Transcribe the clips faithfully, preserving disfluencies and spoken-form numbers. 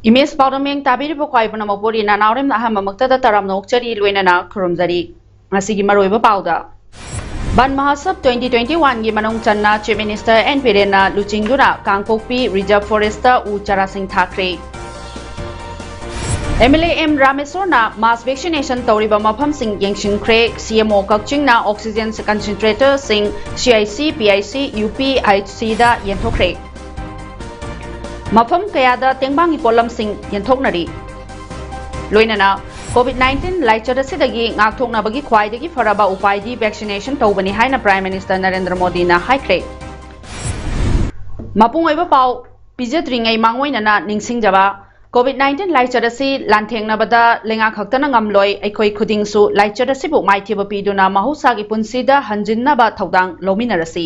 Image ꯄꯥꯎꯗꯝꯃꯦꯡ ꯇꯥꯕꯤꯔꯤꯕ ꯈ꯭ꯋꯥꯏ ꯄꯨꯝꯅꯃꯛꯄꯨ ꯔꯤꯅꯥ ꯅꯥꯎꯔꯦꯝꯅ ꯑꯍꯥꯟꯕꯃꯛꯇꯗ ꯇꯔꯥꯝꯅ ꯑꯣꯛꯆꯔꯤ, ꯂꯣꯏꯅꯅ ꯈꯨꯔꯨꯝꯖꯔꯤ꯫ ꯉꯁꯤꯒꯤ ꯃꯔꯨꯑꯣꯏꯕ ꯄꯥꯎꯗ, ꯕꯟ ꯃꯍꯣꯠꯁꯕ twenty twenty-oneꯒꯤ ꯃꯅꯨꯡ ꯆꯟꯅ Chief Minister N ꯕꯤꯔꯦꯟꯅ ꯂꯨꯆꯤꯡꯗꯨꯅ ꯀꯥꯡꯄꯣꯛꯄꯤ Reserve Forestꯇ ꯎ ꯆꯥꯔꯥꯁꯤꯡ ꯊꯥꯈ꯭ꯔꯦ꯫ MLA ꯑꯦꯝ ꯔꯥꯃꯦꯁꯣꯔꯅ mass vaccination ꯇꯧꯔꯤꯕ ꯃꯐꯝꯁꯤꯡ ꯌꯦꯡꯁꯤꯟꯈ꯭ꯔꯦ꯫ CMO ꯀꯛꯆꯤꯡꯅ oxygen concentratorꯁꯤꯡ CIC, PIC, UPHCꯗ ꯌꯦꯟꯊꯣꯛꯈ꯭ꯔꯦ꯫ ꯃꯐꯝ ꯀꯌꯥꯗ ꯇꯦꯡꯕꯥꯡꯒꯤ ꯄꯣꯠꯂꯝꯁꯤꯡ ꯌꯦꯟꯊꯣꯛꯅꯔꯤ꯫ ꯂꯣꯏꯅꯅ COVID nineteen ꯂꯥꯏꯆꯠ ꯑꯁꯤꯗꯒꯤ ꯉꯥꯛꯊꯣꯛꯅꯕꯒꯤ ꯈ꯭ꯋꯥꯏꯗꯒꯤ ꯐꯔꯕ ꯎꯄꯥꯏꯗꯤ vaccination ꯇꯧꯕꯅꯤ ꯍꯥꯏꯅ Prime Minister ꯅꯔꯦꯟꯗ꯭ꯔ ꯃꯣꯗꯤꯅ ꯍꯥꯏꯈ꯭ꯔꯦ꯫ ꯃꯄꯨꯡ ꯑꯣꯏꯕ ꯄꯥꯎ ꯄꯤꯖꯗ꯭ꯔꯤꯉꯩ ꯃꯥꯡꯑꯣꯏꯅꯅ ꯅꯤꯡꯁꯤꯡꯖꯕ, COVID nineteen ꯂꯥꯏꯆꯠ ꯑꯁꯤ ꯂꯥꯟꯊꯦꯡꯅꯕꯗ ꯂꯩꯉꯥꯛ ꯈꯛꯇꯅ ꯉꯝꯂꯣꯏ꯫ ꯑꯩꯈꯣꯏ ꯈꯨꯗꯤꯡꯁꯨ ꯂꯥꯏꯆꯠ ꯑꯁꯤꯕꯨ ꯃꯥꯏꯊꯤꯕ ꯄꯤꯗꯨꯅ ꯃꯍꯧꯁꯥꯒꯤ ꯄꯨꯟꯁꯤꯗ ꯍꯟꯖꯤꯟꯅꯕ ꯊꯧꯗꯥꯡ ꯂꯧꯃꯤꯟꯅꯔꯁꯤ꯫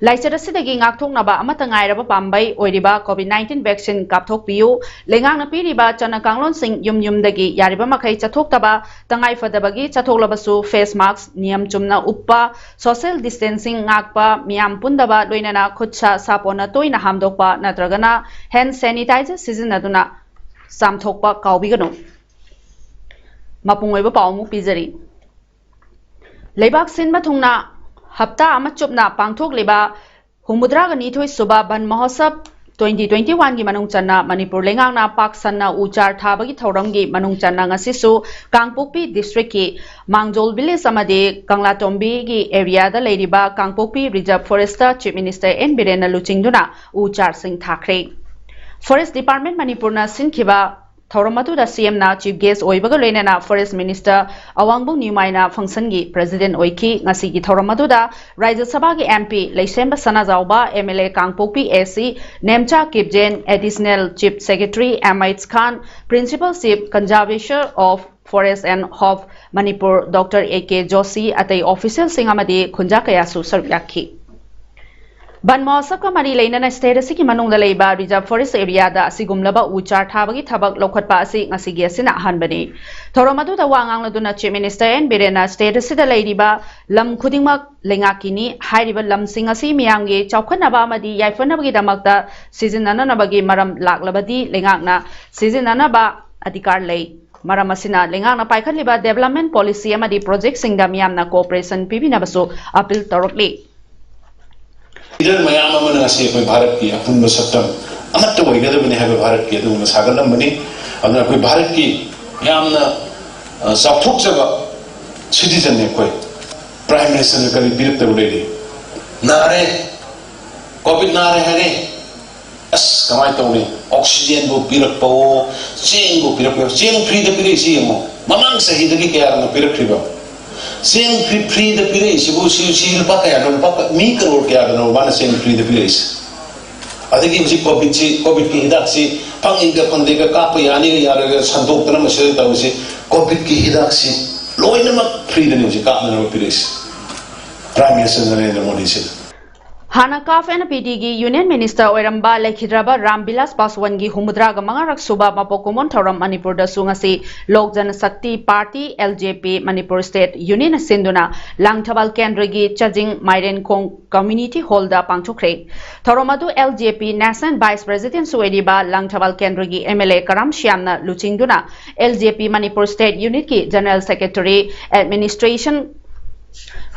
ꯂꯥꯏꯆꯠ ꯑꯁꯤꯗꯒꯤ ꯉꯥꯛꯊꯣꯛꯅꯕ ꯑꯃꯠꯇ ꯉꯥꯏꯔꯕ ꯄꯥꯝꯕꯩ ꯑꯣꯏꯔꯤꯕ COVID nineteen vaccine ꯀꯥꯞꯊꯣꯛꯄꯤꯌꯨ꯫ ꯂꯩꯉꯥꯛꯅ ꯄꯤꯔꯤꯕ ꯆꯠꯅ ꯀꯥꯡꯂꯣꯟꯁꯤꯡ ꯌꯨꯝ ꯌꯨꯝꯗꯒꯤ ꯌꯥꯔꯤꯕ ꯃꯈꯩ ꯆꯠꯊꯣꯛꯇꯕ, ꯇꯉꯥꯏ ꯐꯗꯕꯒꯤ ꯆꯠꯊꯣꯛꯂꯕꯁꯨ face mask ꯅꯤꯌꯝ ꯆꯨꯝꯅ ꯎꯞꯄ, social distancing ꯉꯥꯛꯄ, ꯃꯤꯌꯥꯝ ꯄꯨꯟꯗꯕ, ꯂꯣꯏꯅꯅ ꯈꯨꯠ ꯁꯥ ꯁꯥꯄꯣꯟꯅ ꯇꯣꯏꯅ ꯍꯥꯝꯗꯣꯛꯄ ꯅꯠꯇ꯭ꯔꯒꯅ hand sanitizer ꯁꯤꯖꯤꯟꯅꯗꯨꯅ ꯆꯥꯝꯊꯣꯛꯄ ꯀꯥꯎꯕꯤꯒꯅꯨ꯫ ꯃꯄꯨꯡ ꯑꯣꯏꯕ ꯄꯥꯎ ꯑꯃꯨꯛ ꯄꯤꯖꯔꯤ꯫ ꯂꯩꯕꯥꯛ ꯁꯤꯟꯕ ꯊꯨꯡꯅ ꯍꯞꯇꯥ ꯑꯃ ꯆꯨꯞꯅ ꯄꯥꯡꯊꯣꯛꯂꯤꯕ ꯍꯨꯝꯐꯨꯇꯔꯥꯒ ꯅꯤꯊꯣꯏ ꯁꯨꯕ ꯕꯟ ꯃꯍꯣꯠꯁꯕ twenty twenty-oneꯒꯤ ꯃꯅꯨꯡ ꯆꯟꯅ ꯃꯅꯤꯄꯨꯔ ꯂꯩꯉꯥꯛꯅ ꯄꯥꯛ ꯁꯟꯅ ꯎ ꯆꯥꯔ ꯊꯥꯕꯒꯤ ꯊꯧꯔꯝꯒꯤ ꯃꯅꯨꯡ ꯆꯟꯅ ꯉꯁꯤꯁꯨ ꯀꯥꯡꯄꯣꯛꯄꯤ districtꯀꯤ ꯃꯥꯡꯖꯣꯜ village ꯑꯃꯗꯤ ꯀꯪꯂꯥꯇꯣꯝꯕꯤꯒꯤ areaꯗ ꯂꯩꯔꯤꯕ ꯀꯥꯡꯄꯣꯛꯄꯤ Reserve Forestꯇ Chief Minister N ꯕꯤꯔꯦꯟꯅ ꯂꯨꯆꯤꯡꯗꯨꯅ ꯎ ꯆꯥꯔꯁꯤꯡ ꯊꯥꯈ꯭ꯔꯦ꯫ Forest Department ꯃꯅꯤꯄꯨꯔꯅ ꯁꯤꯟꯈꯤꯕ ꯊꯧꯔꯝ ꯑꯗꯨꯗ ꯁꯤ ꯑꯦꯝꯅ ꯆꯤꯐ ꯒꯦꯁ ꯑꯣꯏꯕꯒ ꯂꯣꯏꯅꯅ ꯐꯣꯔꯦꯁ ꯃꯤꯅꯤꯁꯇꯔ ꯑꯋꯥꯡꯕꯨꯡ ꯅ꯭ꯌꯨꯃꯥꯏꯅ ꯐꯪꯁꯟꯒꯤ ꯄ꯭ꯔꯦꯁꯤꯗꯦꯟ ꯑꯣꯏꯈꯤ꯫ ꯉꯁꯤꯒꯤ ꯊꯧꯔꯝ ꯑꯗꯨꯗ ꯔꯥꯖ꯭ꯌ ꯁꯚꯥꯒꯤ M P Leishemba Sanajaoba, M L A Kangpokpi A C Nemcha Kipgen, additional chief secretary M H Khan, principal chief conservator of forest and ꯍꯣꯞ Manipur doctor A K Joshi, ꯑꯇꯩ ꯑꯣꯐꯤꯁꯤꯌꯦꯜꯁꯤꯡ ꯑꯃꯗꯤ ꯈꯨꯟꯖꯥ ꯀꯌꯥꯁꯨ ꯁꯔꯨꯛ ꯌꯥꯈꯤ꯫ ꯕꯟ ꯃꯍꯣꯠꯁꯕꯀ ꯃꯔꯤ ꯂꯩꯅꯅ ꯁ꯭ꯇꯦꯠ ꯑꯁꯤꯒꯤ ꯃꯅꯨꯡꯗ ꯂꯩꯕ ꯔꯤꯖꯥꯔꯚ ꯐꯣꯔꯦꯁ ꯑꯦꯔꯤꯌꯥꯗ ꯑꯁꯤꯒꯨꯝꯂꯕ ꯎ ꯆꯥꯔ ꯊꯥꯕꯒꯤ ꯊꯕꯛ ꯂꯧꯈꯠꯄ ꯑꯁꯤ ꯉꯁꯤꯒꯤ ꯑꯁꯤꯅ ꯑꯍꯥꯟꯕꯅꯤ꯫ ꯊꯧꯔꯝ ꯑꯗꯨꯗ ꯋꯥ ꯉꯥꯡꯂꯗꯨꯅ ꯆꯤꯐ ꯃꯤꯅꯤꯁꯇꯔ ꯑꯦꯟ ꯕꯤꯔꯦꯟꯅ ꯁ꯭ꯇꯦꯠ ꯑꯁꯤꯗ ꯂꯩꯔꯤꯕ ꯂꯝ ꯈꯨꯗꯤꯡꯃꯛ ꯂꯩꯉꯥꯛꯀꯤꯅꯤ, ꯍꯥꯏꯔꯤꯕ ꯂꯝꯁꯤꯡ ꯑꯁꯤ ꯃꯤꯌꯥꯝꯒꯤ ꯆꯥꯎꯈꯠꯅꯕ ꯑꯃꯗꯤ ꯌꯥꯏꯐꯅꯕꯒꯤꯗꯃꯛꯇ ꯁꯤꯖꯤꯟꯅꯅꯕꯒꯤ ꯃꯔꯝ ꯂꯥꯛꯂꯕꯗꯤ ꯂꯩꯉꯥꯛꯅ ꯁꯤꯖꯤꯟꯅꯅꯕ ꯑꯙꯤꯀꯥꯔ ꯂꯩ꯫ ꯃꯔꯝ ꯑꯁꯤꯅ ꯂꯩꯉꯥꯛꯅ ꯄꯥꯏꯈꯠꯂꯤꯕ ꯗꯦꯕꯂꯞꯃꯦꯟ ꯄꯣꯂꯤꯁꯤ ꯑꯃꯗꯤ ꯄ꯭ꯔꯣꯖꯦꯛꯁꯤꯡꯗ ꯃꯤꯌꯥꯝꯅ ꯀꯣꯑꯣꯄꯔꯦꯁꯟ ꯄꯤꯕꯤꯅꯕꯁꯨ ꯑꯄꯤꯜ ꯇꯧꯔꯛꯂꯤ꯫ ꯂꯤꯗꯔ ꯃꯌꯥꯝ ꯑꯃꯅ ꯉꯁꯤ ꯑꯩꯈꯣꯏ ꯚꯥꯔꯠꯀꯤ ꯑꯄꯨꯟꯕ ꯁꯛꯇꯝ ꯑꯃꯠꯇ ꯑꯣꯏꯒꯗꯕꯅꯤ ꯍꯥꯏꯕ ꯚꯥꯔꯠꯀꯤ ꯑꯗꯨꯒꯨꯝꯕ ꯁꯥꯒꯠꯂꯝꯕꯅꯤ꯫ ꯑꯗꯨꯅ ꯑꯩꯈꯣꯏ ꯚꯥꯔꯠꯀꯤ ꯌꯥꯝꯅ ꯑ, ꯆꯥꯎꯊꯣꯛꯆꯕ ꯁꯤꯇꯤꯖꯟꯅꯤ ꯑꯩꯈꯣꯏ꯫ ꯄ꯭ꯔꯥꯏꯝ ꯃꯤꯅꯤꯁꯇꯔꯅ ꯀꯔꯤ ꯄꯤꯔꯛꯇꯕ ꯂꯩꯔꯤ? ꯅꯥꯔꯦ, ꯀꯣꯚꯤꯗ ꯅꯥꯔꯦ ꯍꯥꯏꯔꯦ, ꯑꯁ ꯀꯃꯥꯏꯅ ꯇꯧꯅꯤ? ꯑꯣꯛꯁꯤꯖꯦꯟꯕꯨ ꯄꯤꯔꯛꯄꯑꯣ, ꯆꯦꯡꯕꯨ ꯄꯤꯔꯛꯄꯑꯣ꯫ ꯆꯦꯡ ꯐ꯭ꯔꯤꯗ ꯄꯤꯔꯛꯏꯁꯤ ꯌꯦꯡꯉꯣ, ꯃꯃꯥꯡ ꯆꯍꯤꯗꯒꯤ ꯀꯌꯥꯅꯣ ꯄꯤꯔꯛꯈ꯭ꯔꯤꯕ? ꯆꯦꯡ ꯐ꯭ꯔꯤ ꯐ꯭ꯔꯤꯗ ꯄꯤꯔꯛꯏꯁꯤꯕꯨ ꯁꯤ ꯁꯤ ꯂꯨꯄꯥ ꯀꯌꯥꯅꯣ? ꯂꯨꯄꯥ ꯀ- ꯃꯤ ꯀꯔꯣꯔ ꯀꯌꯥꯗꯅꯣ ꯃꯥꯅ ꯆꯦꯡ ꯐ꯭ꯔꯤꯗ ꯄꯤꯔꯛꯏꯁꯦ? ꯑꯗꯒꯤ ꯍꯧꯖꯤꯛ ꯀꯣꯚꯤꯗꯁꯤ, ꯀꯣꯚꯤꯗꯀꯤ ꯍꯤꯗꯥꯛꯁꯤ ꯐꯪꯉꯤꯒ ꯐꯪꯗꯦꯒ ꯀꯥꯞꯄ ꯌꯥꯅꯤꯒ ꯌꯥꯔꯣꯏꯒ ꯁꯟꯗꯣꯛꯇꯅ ꯃꯁꯤꯗ ꯇꯧꯔꯤꯁꯤ꯫ ꯀꯣꯚꯤꯗꯀꯤ ꯍꯤꯗꯥꯛꯁꯤ ꯂꯣꯏꯅꯃꯛ ꯐ꯭ꯔꯤꯗꯅꯤ ꯍꯧꯖꯤꯛ ꯀꯥꯞꯅꯅꯕ ꯄꯤꯔꯛꯏꯁꯤ ꯄ꯭ꯔꯥꯏꯝ ꯃꯤꯅꯤꯁꯇꯔ ꯅꯔꯦꯟꯗ꯭ꯔ ꯃꯣꯗꯤꯁꯤꯅ꯫ ꯍꯥꯟꯅ ꯀꯥꯐ ꯑꯦꯟ ꯄꯤ ꯗꯤꯒꯤ ꯌꯨꯅꯤꯌꯟ ꯃꯤꯅꯤꯁꯇꯔ ꯑꯣꯏꯔꯝꯕ ꯂꯩꯈꯤꯗ꯭ꯔꯕ ꯔꯥꯝ ꯕꯤꯂꯥꯁ ꯄꯥꯁꯋꯥꯟꯒꯤ ꯍꯨꯝꯐꯨꯇꯔꯥꯒ ꯃꯉꯥꯔꯛ ꯁꯨꯕ ꯃꯄꯣꯛ ꯀꯨꯝꯑꯣꯟ ꯊꯧꯔꯝ ꯃꯅꯤꯄꯨꯔꯗꯁꯨ ꯉꯁꯤ ꯂꯣꯛ Janshakti party, L J P, Manipur state ꯌꯨꯅꯤꯌꯟꯅ ꯁꯤꯟꯗꯨꯅ ꯂꯥꯡꯊꯕꯥꯜ ꯀꯦꯟꯗ꯭ꯔꯒꯤ ꯆꯥꯖꯤꯡ ꯃꯥꯏꯔꯦꯟꯈꯣꯡ ꯀꯝꯃ꯭ꯌꯨꯅꯤꯇꯤ ꯍꯣꯜꯗ ꯄꯥꯡꯊꯣꯛꯈ꯭ꯔꯦ꯫ ꯊꯧꯔꯝ ꯑꯗꯨ L J P national vice ꯄ꯭ꯔꯦꯁꯤꯗꯦꯟꯠꯁꯨ ꯑꯣꯏꯔꯤꯕ ꯂꯥꯡꯊꯕꯥꯜ ꯀꯦꯟꯗ꯭ꯔꯒꯤ ꯑꯦꯝ ꯑꯦꯜ ꯑꯦ ꯀꯔꯥꯝ ꯁ꯭ꯌꯥꯝꯅ ꯂꯨꯆꯤꯡꯗꯨꯅ L J P Manipur state ꯌꯨꯅꯤꯠꯀꯤ ꯖꯦꯅꯔꯦꯜ ꯁꯦꯀ꯭ꯔꯦꯇꯔꯤ, ꯑꯦꯗꯃꯤꯅꯤꯁꯇ꯭ꯔꯦꯁꯟ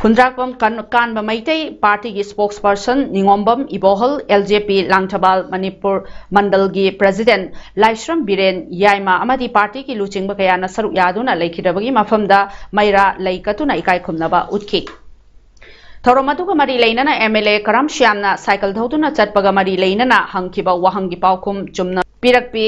ꯍꯨꯟꯗ꯭ꯔꯥꯛꯄꯝ ꯀꯟ-, ꯀꯥꯟꯕ ꯃꯩꯇꯩ, ꯄꯥꯔꯇꯤꯒꯤ spokesperson Ningombam Ibohal, L J P Langthabal Manipur ꯃꯟꯗꯜꯒꯤ ꯄ꯭ꯔꯦꯁꯤꯗꯦꯟꯠ ꯂꯥꯏꯁ꯭ꯔꯝ ꯕꯤꯔꯦꯟ ꯌꯥꯏꯃ ꯑꯃꯗꯤ ꯄꯥꯔꯇꯤꯒꯤ ꯂꯨꯆꯤꯡꯕ ꯀꯌꯥꯅ ꯁꯔꯨꯛ ꯌꯥꯗꯨꯅ ꯂꯩꯈꯤꯗ꯭ꯔꯕꯒꯤ ꯃꯐꯝꯗ ꯃꯩꯔꯥ ꯂꯩ ꯀꯠꯇꯨꯅ ꯏꯀꯥꯏ ꯈꯨꯝꯅꯕ ꯎꯠꯈꯤ꯫ ꯊꯧꯔꯝ ꯑꯗꯨꯒ ꯃꯔꯤ ꯂꯩꯅꯅ ꯑꯦꯝ ꯑꯦꯜ ꯑꯦ ꯀꯔꯥꯝ ꯁ꯭ꯌꯥꯝꯅ ꯁꯥꯏꯀꯜ ꯊꯧꯗꯨꯅ ꯆꯠꯄꯒ ꯃꯔꯤ ꯂꯩꯅꯅ ꯍꯪꯈꯤꯕ ꯋꯥꯍꯪꯒꯤ ꯄꯥꯎꯈꯨꯝ ꯆꯨꯝꯅ ꯄꯤꯔꯛꯄꯤ꯫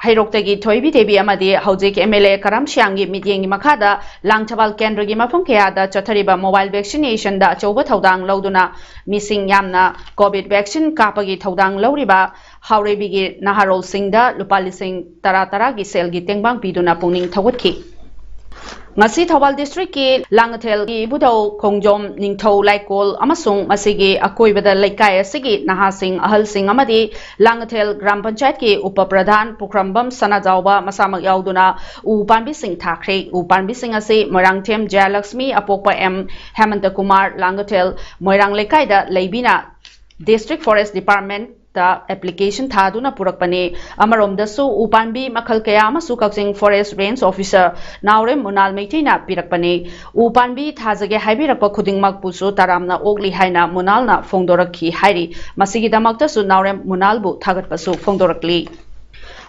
ꯍꯩꯔꯣꯛꯇꯒꯤ ꯊꯣꯏꯕꯤ ꯗꯦꯕꯤ ꯑꯃꯗꯤ ꯍꯧꯖꯤꯛ MLA ꯀꯔꯝ ꯁꯤꯌꯥꯡꯒꯤ ꯃꯤꯠꯌꯦꯡꯒꯤ ꯃꯈꯥꯗ ꯂꯥꯡꯊꯕꯥꯜ ꯀꯦꯟꯗ꯭ꯔꯒꯤ ꯃꯐꯝ ꯀꯌꯥꯗ ꯆꯠꯊꯔꯤꯕ mobile vaccination ꯗ ꯑꯆꯧꯕ ꯊꯧꯗꯥꯡ ꯂꯧꯗꯨꯅ ꯃꯤꯁꯤꯡ ꯌꯥꯝꯅ COVID vaccine ꯀꯥꯞꯄꯒꯤ ꯊꯧꯗꯥꯡ ꯂꯧꯔꯤꯕ ꯍꯥꯎꯔꯩꯕꯤꯒꯤ ꯅꯍꯥꯔꯣꯜꯁꯤꯡꯗ ꯂꯨꯄꯥ ꯂꯤꯁꯤꯡ ꯇꯔꯥ ꯇꯔꯥꯒꯤ ꯁꯦꯜꯒꯤ ꯇꯦꯡꯕꯥꯡ ꯄꯤꯗꯨꯅ ꯄꯨꯛꯅꯤꯡ ꯊꯧꯒꯠꯈꯤ꯫ ꯉꯁꯤ ꯊꯧꯕꯥꯜ district ꯀꯤ ꯂꯥꯡꯉꯊꯦꯜꯒꯤ ꯏꯕꯨꯙꯧ ꯈꯣꯡꯖꯣꯝ ꯅꯤꯡꯊꯧ ꯂꯥꯏꯀꯣꯜ ꯑꯃꯁꯨꯡ ꯃꯁꯤꯒꯤ ꯑꯀꯣꯏꯕꯗ ꯂꯩꯀꯥꯏ ꯑꯁꯤꯒꯤ ꯅꯍꯥꯁꯤꯡ, ꯑꯍꯜꯁꯤꯡ ꯑꯃꯗꯤ ꯂꯥꯡꯉꯊꯦꯜ ꯒ꯭ꯔꯥꯝ ꯄꯟꯆꯥꯌꯠꯀꯤ ꯎꯄ ꯄ꯭ꯔꯙꯥꯟ ꯄꯨꯈ꯭ꯔꯝꯕꯝ ꯁꯅꯥꯖꯥꯎꯕ ꯃꯁꯥꯃꯛ ꯌꯥꯎꯗꯨꯅ ꯎ ꯄꯥꯝꯕꯤꯁꯤꯡ ꯊꯥꯈ꯭ꯔꯦ꯫ ꯎ ꯄꯥꯝꯕꯤꯁꯤꯡ ꯑꯁꯤ ꯃꯣꯏꯔꯥꯡꯊꯦꯝ ꯖꯌꯂꯛꯁꯃꯤ, ꯑꯄꯣꯛꯄ ꯑꯦꯝ ꯍꯦꯃꯟꯇ ꯀꯨꯃꯥꯔ, ꯂꯥꯡꯒꯊꯦꯜ ꯃꯣꯏꯔꯥꯡ ꯂꯩꯀꯥꯏꯗ ꯂꯩꯕꯤꯅ District Forest Department ꯇ application ꯊꯥꯗꯨꯅ ꯄꯨꯔꯛꯄꯅꯤ꯫ ꯑꯃꯔꯣꯝꯗꯁꯨ ꯎ ꯄꯥꯝꯕꯤ ꯃꯈꯜ ꯀꯌꯥ ꯑꯃꯁꯨ ꯀꯛꯆꯤꯡ Forest Range Officer ꯅꯥꯎꯔꯦꯝ ꯃꯨꯅꯥꯜ ꯃꯩꯇꯩꯅ ꯄꯤꯔꯛꯄꯅꯤ꯫ ꯎ ꯄꯥꯝꯕꯤ ꯊꯥꯖꯒꯦ ꯍꯥꯏꯕꯤꯔꯛꯄ ꯈꯨꯗꯤꯡꯃꯛꯄꯨꯁꯨ ꯇꯔꯥꯝꯅ ꯑꯣꯛꯂꯤ ꯍꯥꯏꯅ ꯃꯨꯅꯥꯜꯅ ꯐꯣꯡꯗꯣꯔꯛꯈꯤ ꯍꯥꯏꯔꯤ꯫ ꯃꯁꯤꯒꯤꯗꯃꯛꯇꯁꯨ ꯅꯥꯎꯔꯦꯝ ꯃꯨꯅꯥꯜꯕꯨ ꯊꯥꯒꯠꯄꯁꯨ ꯐꯣꯡꯗꯣꯔꯛꯂꯤ꯫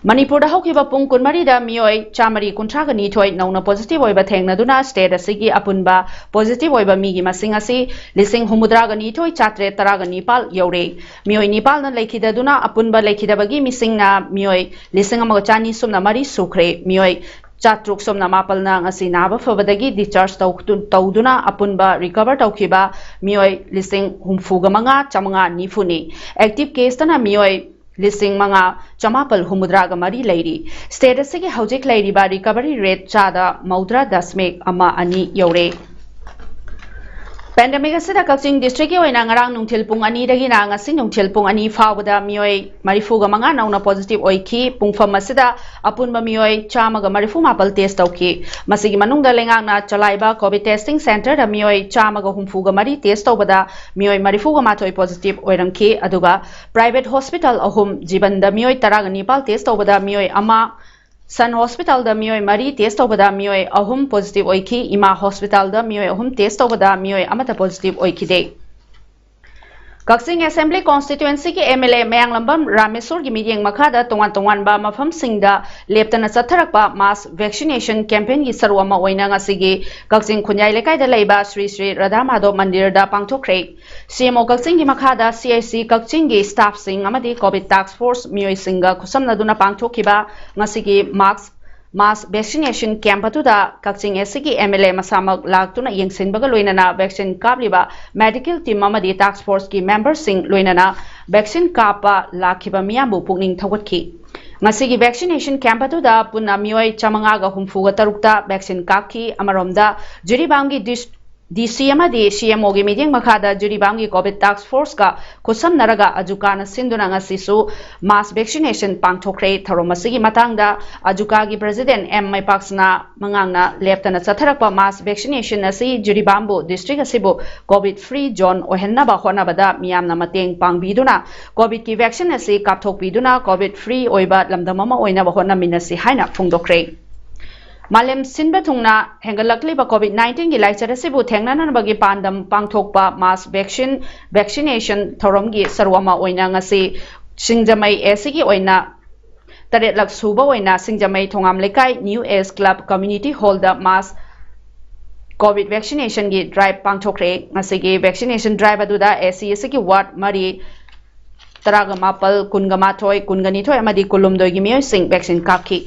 ꯃꯅꯤꯄꯨꯔꯗ ꯍꯧꯈꯤꯕ ꯄꯨꯡ ꯀꯨꯟꯃꯔꯤꯗ ꯃꯤꯑꯣꯏ ꯆꯥꯃꯔꯤ ꯀꯨꯟꯊ꯭ꯔꯥꯒ ꯅꯤꯊꯣꯏ ꯅꯧꯅ positive ꯑꯣꯏꯕ ꯊꯦꯡꯅꯗꯨꯅ state ꯑꯁꯤꯒꯤ ꯑꯄꯨꯟꯕ positive ꯑꯣꯏꯕ ꯃꯤꯒꯤ ꯃꯁꯤꯡ ꯑꯁꯤ ꯂꯤꯁꯤꯡ ꯍꯨꯝꯐꯨꯇꯔꯥꯒ ꯅꯤꯊꯣꯏ ꯆꯥꯇ꯭ꯔꯦꯠ ꯇꯔꯥꯒ ꯅꯤꯄꯥꯜ ꯌꯧꯔꯦ꯫ ꯃꯤꯑꯣꯏ ꯅꯤꯄꯥꯜꯅ ꯂꯩꯈꯤꯗꯗꯨꯅ ꯑꯄꯨꯟꯕ ꯂꯩꯈꯤꯗꯕꯒꯤ ꯃꯤꯁꯤꯡꯅ ꯃꯤꯑꯣꯏ ꯂꯤꯁꯤꯡ ꯑꯃꯒ ꯆꯥꯅꯤ ꯁꯨꯞꯅ ꯃꯔꯤ ꯁꯨꯈ꯭ꯔꯦ꯫ ꯃꯤꯑꯣꯏ ꯆꯥꯇ꯭ꯔꯨꯛ ꯁꯨꯞꯅ ꯃꯥꯄꯜꯅ ꯉꯁꯤ ꯅꯥꯕ ꯐꯕꯗꯒꯤ discharge ꯇꯧ-, ꯇꯧꯗꯨꯅ ꯑꯄꯨꯟꯕ recover ꯇꯧꯈꯤꯕ ꯃꯤꯑꯣꯏ ꯂꯤꯁꯤꯡ ꯍꯨꯝꯐꯨꯒ ꯃꯉꯥ ꯆꯥꯃꯉꯥ ꯅꯤꯐꯨꯅꯤ꯫ Active caseꯇꯅ ꯃꯤꯑꯣꯏ ꯂꯤꯁꯤꯡ ꯃꯉꯥ ꯆꯃꯥꯄꯜ ꯍꯨꯝꯐꯨꯇꯔꯥꯒ ꯃꯔꯤ ꯂꯩꯔꯤ꯫ State ꯑꯁꯤꯒꯤ ꯍꯧꯖꯤꯛ ꯂꯩꯔꯤꯕ recovery rate ꯆꯥꯗ ꯃꯧꯗ꯭ꯔꯥ ꯗꯁꯃꯤꯛ ꯑꯃ ꯑꯅꯤ ꯌꯧꯔꯦ꯫ Pandemic ꯑꯁꯤꯗ ꯀꯛꯆꯤꯡ districtꯀꯤ ꯑꯣꯏꯅ ꯉꯔꯥꯡ ꯅꯨꯡꯊꯤꯜ ꯄꯨꯡ ꯑꯅꯤꯗꯒꯤꯅ ꯉꯁꯤ ꯅꯨꯡꯊꯤꯜ ꯄꯨꯡ ꯑꯅꯤ ꯐꯥꯎꯕꯗ ꯃꯤꯑꯣꯏ ꯃꯔꯤꯐꯨꯒ ꯃꯉꯥ ꯅꯧꯅ positive ꯑꯣꯏꯈꯤ꯫ ꯄꯨꯡꯐꯝ ꯑꯁꯤꯗ ꯑꯄꯨꯟꯕ ꯃꯤꯑꯣꯏ ꯆꯥꯝꯃꯒ ꯃꯔꯤꯐꯨ ꯃꯥꯄꯜ test ꯇꯧꯈꯤ꯫ ꯃꯁꯤꯒꯤ ꯃꯅꯨꯡꯗ ꯂꯩꯉꯥꯛꯅ ꯆꯂꯥꯏꯕ COVID testing centreꯗ ꯃꯤꯑꯣꯏ ꯆꯥꯝꯃꯒ ꯍꯨꯝꯐꯨꯒ ꯃꯔꯤ test ꯇꯧꯕꯗ ꯃꯤꯑꯣꯏ ꯃꯔꯤꯐꯨꯒ ꯃꯥꯊꯣꯏ positive ꯑꯣꯏꯔꯝꯈꯤ꯫ ꯑꯗꯨꯒ private hospital ꯑꯍꯨꯝ, ꯖꯤꯕꯟꯗ ꯃꯤꯑꯣꯏ ꯇꯔꯥꯒ ꯅꯤꯄꯥꯜ test ꯇꯧꯕꯗ ꯃꯤꯑꯣꯏ ꯑꯃ, Sun Hospitalꯗ ꯃꯤꯑꯣꯏ ꯃꯔꯤ test ꯇꯧꯕꯗ ꯃꯤꯑꯣꯏ ꯑꯍꯨꯝ positive ꯑꯣꯏꯈꯤ꯫ ꯏꯃꯥ Hospitalꯗ ꯃꯤꯑꯣꯏ ꯑꯍꯨꯝ test ꯇꯧꯕꯗ ꯃꯤꯑꯣꯏ ꯑꯃꯠꯇ positive ꯑꯣꯏꯈꯤꯗꯦ꯫ ꯀꯛꯆꯤꯡ ꯑꯦꯁꯦꯝꯕ꯭ꯂꯤ ꯀꯣꯟꯁꯇꯤꯇ꯭ꯋꯦꯟꯁꯤꯒꯤ ꯑꯦꯝ ꯑꯦꯜ ꯑꯦ ꯃꯌꯥꯡꯂꯝꯕꯝ ꯔꯥꯃꯦꯁꯣꯔꯒꯤ ꯃꯤꯠꯌꯦꯡ ꯃꯈꯥꯗ ꯇꯣꯉꯥꯟ ꯇꯣꯉꯥꯟꯕ ꯃꯐꯝꯁꯤꯡꯗ ꯂꯦꯞꯇꯅ ꯆꯠꯊꯔꯛꯄ ꯃꯥꯁ ꯚꯦꯛꯁꯤꯅꯦꯁꯟ ꯀꯦꯝꯄꯦꯟꯒꯤ ꯁꯔꯨꯛ ꯑꯃ ꯑꯣꯏꯅ ꯉꯁꯤꯒꯤ ꯀꯛꯆꯤꯡ ꯈꯨꯟꯌꯥꯏ ꯂꯩꯀꯥꯏꯗ ꯂꯩꯕ ꯁ꯭ꯔꯤ ꯁ꯭ꯔꯤ ꯔꯥꯙꯥ ꯃꯥꯙꯣ ꯃꯟꯗꯤꯔꯗ ꯄꯥꯡꯊꯣꯛꯈ꯭ꯔꯦ꯫ ꯁꯤ ꯑꯦꯝ ꯑꯣ ꯀꯛꯆꯤꯡꯒꯤ ꯃꯈꯥꯗ ꯁꯤ ꯑꯥꯏ ꯁꯤ ꯀꯛꯆꯤꯡꯒꯤ ꯁ꯭ꯇꯥꯐꯁꯤꯡ ꯑꯃꯗꯤ ꯀꯣꯚꯤꯗ ꯇꯥꯁꯛ ꯐꯣꯔꯁ ꯃꯤꯑꯣꯏꯁꯤꯡꯒ ꯈꯨꯠꯁꯝꯅꯗꯨꯅ ꯄꯥꯡꯊꯣꯛꯈꯤꯕ ꯉꯁꯤꯒꯤ ꯃꯥꯁ ꯃꯥꯁ ꯚꯦꯛꯁꯤꯅꯦꯁꯟ ꯀꯦꯝꯞ ꯑꯗꯨꯗ ꯀꯛꯆꯤꯡ ꯑꯦꯁ ꯁꯤꯒꯤ ꯑꯦꯝ ꯑꯦꯜ ꯑꯦ ꯃꯁꯥꯃꯛ ꯂꯥꯛꯇꯨꯅ ꯌꯦꯡꯁꯤꯟꯕꯒ ꯂꯣꯏꯅꯅ ꯚꯦꯛꯁꯤꯟ ꯀꯥꯞꯂꯤꯕ ꯃꯦꯗꯤꯀꯦꯜ ꯇꯤꯝ ꯑꯃꯗꯤ ꯇꯥꯁꯛ ꯐꯣꯔꯁꯀꯤ ꯃꯦꯝꯕꯔꯁꯤꯡ ꯂꯣꯏꯅꯅ ꯚꯦꯛꯁꯤꯟ ꯀꯥꯞꯄ ꯂꯥꯛꯈꯤꯕ ꯃꯤꯌꯥꯝꯕꯨ ꯄꯨꯛꯅꯤꯡ ꯊꯧꯒꯠꯈꯤ꯫ ꯉꯁꯤꯒꯤ ꯚꯦꯛꯁꯤꯅꯦꯁꯟ ꯀꯦꯝꯞ ꯑꯗꯨꯗ ꯄꯨꯟꯅ ꯃꯤꯑꯣꯏ ꯆꯥꯃꯉꯥꯒ ꯍꯨꯝꯐꯨꯒ ꯇꯔꯨꯛꯇ ꯚꯦꯛꯁꯤꯟ ꯀꯥꯞꯈꯤ꯫ ꯑꯃꯔꯣꯝꯗ ꯖꯤꯔꯤꯕꯥꯝꯒꯤ ꯗꯤꯁ ꯗꯤ ꯁꯤ ꯑꯃꯗꯤ ꯁꯤ ꯑꯦꯝ ꯑꯣꯒꯤ ꯃꯤꯠꯌꯦꯡ ꯃꯈꯥꯗ ꯖꯤꯔꯤꯕꯥꯝꯒꯤ ꯀꯣꯚꯤꯗ ꯇꯥꯁꯛ ꯐꯣꯔꯁꯀ ꯈꯨꯠꯁꯝꯅꯔꯒ ꯑꯖꯨꯀꯥꯅ ꯁꯤꯟꯗꯨꯅ ꯉꯁꯤꯁꯨ ꯃꯥꯁ ꯚꯦꯛꯁꯤꯅꯦꯁꯟ ꯄꯥꯡꯊꯣꯛꯈ꯭ꯔꯦ꯫ ꯊꯧꯔꯝ ꯑꯁꯤꯒꯤ ꯃꯇꯥꯡꯗ ꯑꯖꯨꯀꯥꯒꯤ ꯄ꯭ꯔꯦꯁꯤꯗꯦꯟꯠ ꯑꯦꯝ ꯃꯩꯄꯥꯛꯁꯅꯥ ꯃꯉꯥꯡꯅ ꯂꯦꯞꯇꯅ ꯆꯠꯊꯔꯛꯄ ꯃꯥꯁ ꯚꯦꯛꯁꯤꯅꯦꯁꯟ ꯑꯁꯤ ꯖꯤꯔꯤꯕꯥꯝꯕꯨ ꯗꯤꯁꯇ꯭ꯔꯤꯛ ꯑꯁꯤꯕꯨ ꯀꯣꯚꯤꯗ ꯐ꯭ꯔꯤ ꯖꯣꯟ ꯑꯣꯏꯍꯟꯅꯕ ꯍꯣꯠꯅꯕꯗ ꯃꯤꯌꯥꯝꯅ ꯃꯇꯦꯡ ꯄꯥꯡꯕꯤꯗꯨꯅ ꯀꯣꯚꯤꯗꯀꯤ ꯚꯦꯛꯁꯤꯟ ꯑꯁꯤ ꯀꯥꯞꯊꯣꯛꯄꯤꯗꯨꯅ ꯀꯣꯚꯤꯗ ꯐ꯭ꯔꯤ ꯑꯣꯏꯕ ꯂꯝꯗꯝ ꯑꯃ ꯑꯣꯏꯅꯕ ꯍꯣꯠꯅꯃꯤꯟꯅꯁꯤ ꯍꯥꯏꯅ ꯐꯣꯡꯗꯣꯛꯈ꯭ꯔꯦ꯫ ꯃꯥꯂꯦꯝ ꯁꯤꯟꯕ ꯊꯨꯡꯅ ꯍꯦꯟꯒꯠꯂꯛꯂꯤꯕ ꯀꯣꯚꯤꯗ ꯅꯥꯏꯟꯇꯤꯟꯒꯤ ꯂꯥꯏꯆꯠ ꯑꯁꯤꯕꯨ ꯊꯦꯡꯅꯅꯕꯒꯤ ꯄꯥꯟꯗꯝ ꯄꯥꯡꯊꯣꯛꯄ ꯃꯥꯁ ꯚꯦꯛꯁꯤꯟ ꯚꯦꯛꯁꯤꯅꯦꯁꯟ ꯊꯧꯔꯝꯒꯤ ꯁꯔꯨꯛ ꯑꯃ ꯑꯣꯏꯅ ꯉꯁꯤ ꯁꯤꯡꯖꯃꯩ ꯑꯦ ꯁꯤꯒꯤ ꯑꯣꯏꯅ ꯇꯔꯦꯠꯂꯛ ꯁꯨꯕ ꯑꯣꯏꯅ ꯁꯤꯡꯖꯃꯩ ꯊꯣꯉꯥꯝ ꯂꯩꯀꯥꯏ ꯅ꯭ꯌꯨ ꯑꯦꯖ ꯀ꯭ꯂꯕ ꯀꯝꯃ꯭ꯌꯨꯅꯤꯇꯤ ꯍꯣꯜꯗ ꯃꯥꯁ ꯀꯣꯚꯤꯗ ꯚꯦꯛꯁꯤꯅꯦꯁꯟꯒꯤ ꯗ꯭ꯔꯥꯏꯚ ꯄꯥꯡꯊꯣꯛꯈ꯭ꯔꯦ꯫ ꯉꯁꯤꯒꯤ ꯚꯦꯛꯁꯤꯅꯦꯁꯟ ꯗ꯭ꯔꯥꯏꯚ ꯑꯗꯨꯗ ꯑꯦ ꯁꯤ ꯑꯁꯤꯒꯤ ꯋꯥꯔꯗ ꯃꯔꯤ, ꯇꯔꯥꯒ ꯃꯥꯄꯜ, ꯀꯨꯟꯒ ꯃꯥꯊꯣꯏ, ꯀꯨꯟꯒ ꯅꯤꯊꯣꯏ ꯑꯃꯗꯤ ꯀꯨꯟꯍꯨꯝꯗꯣꯏꯒꯤ ꯃꯤꯑꯣꯏꯁꯤꯡ ꯚꯦꯛꯁꯤꯟ ꯀꯥꯞꯈꯤ꯫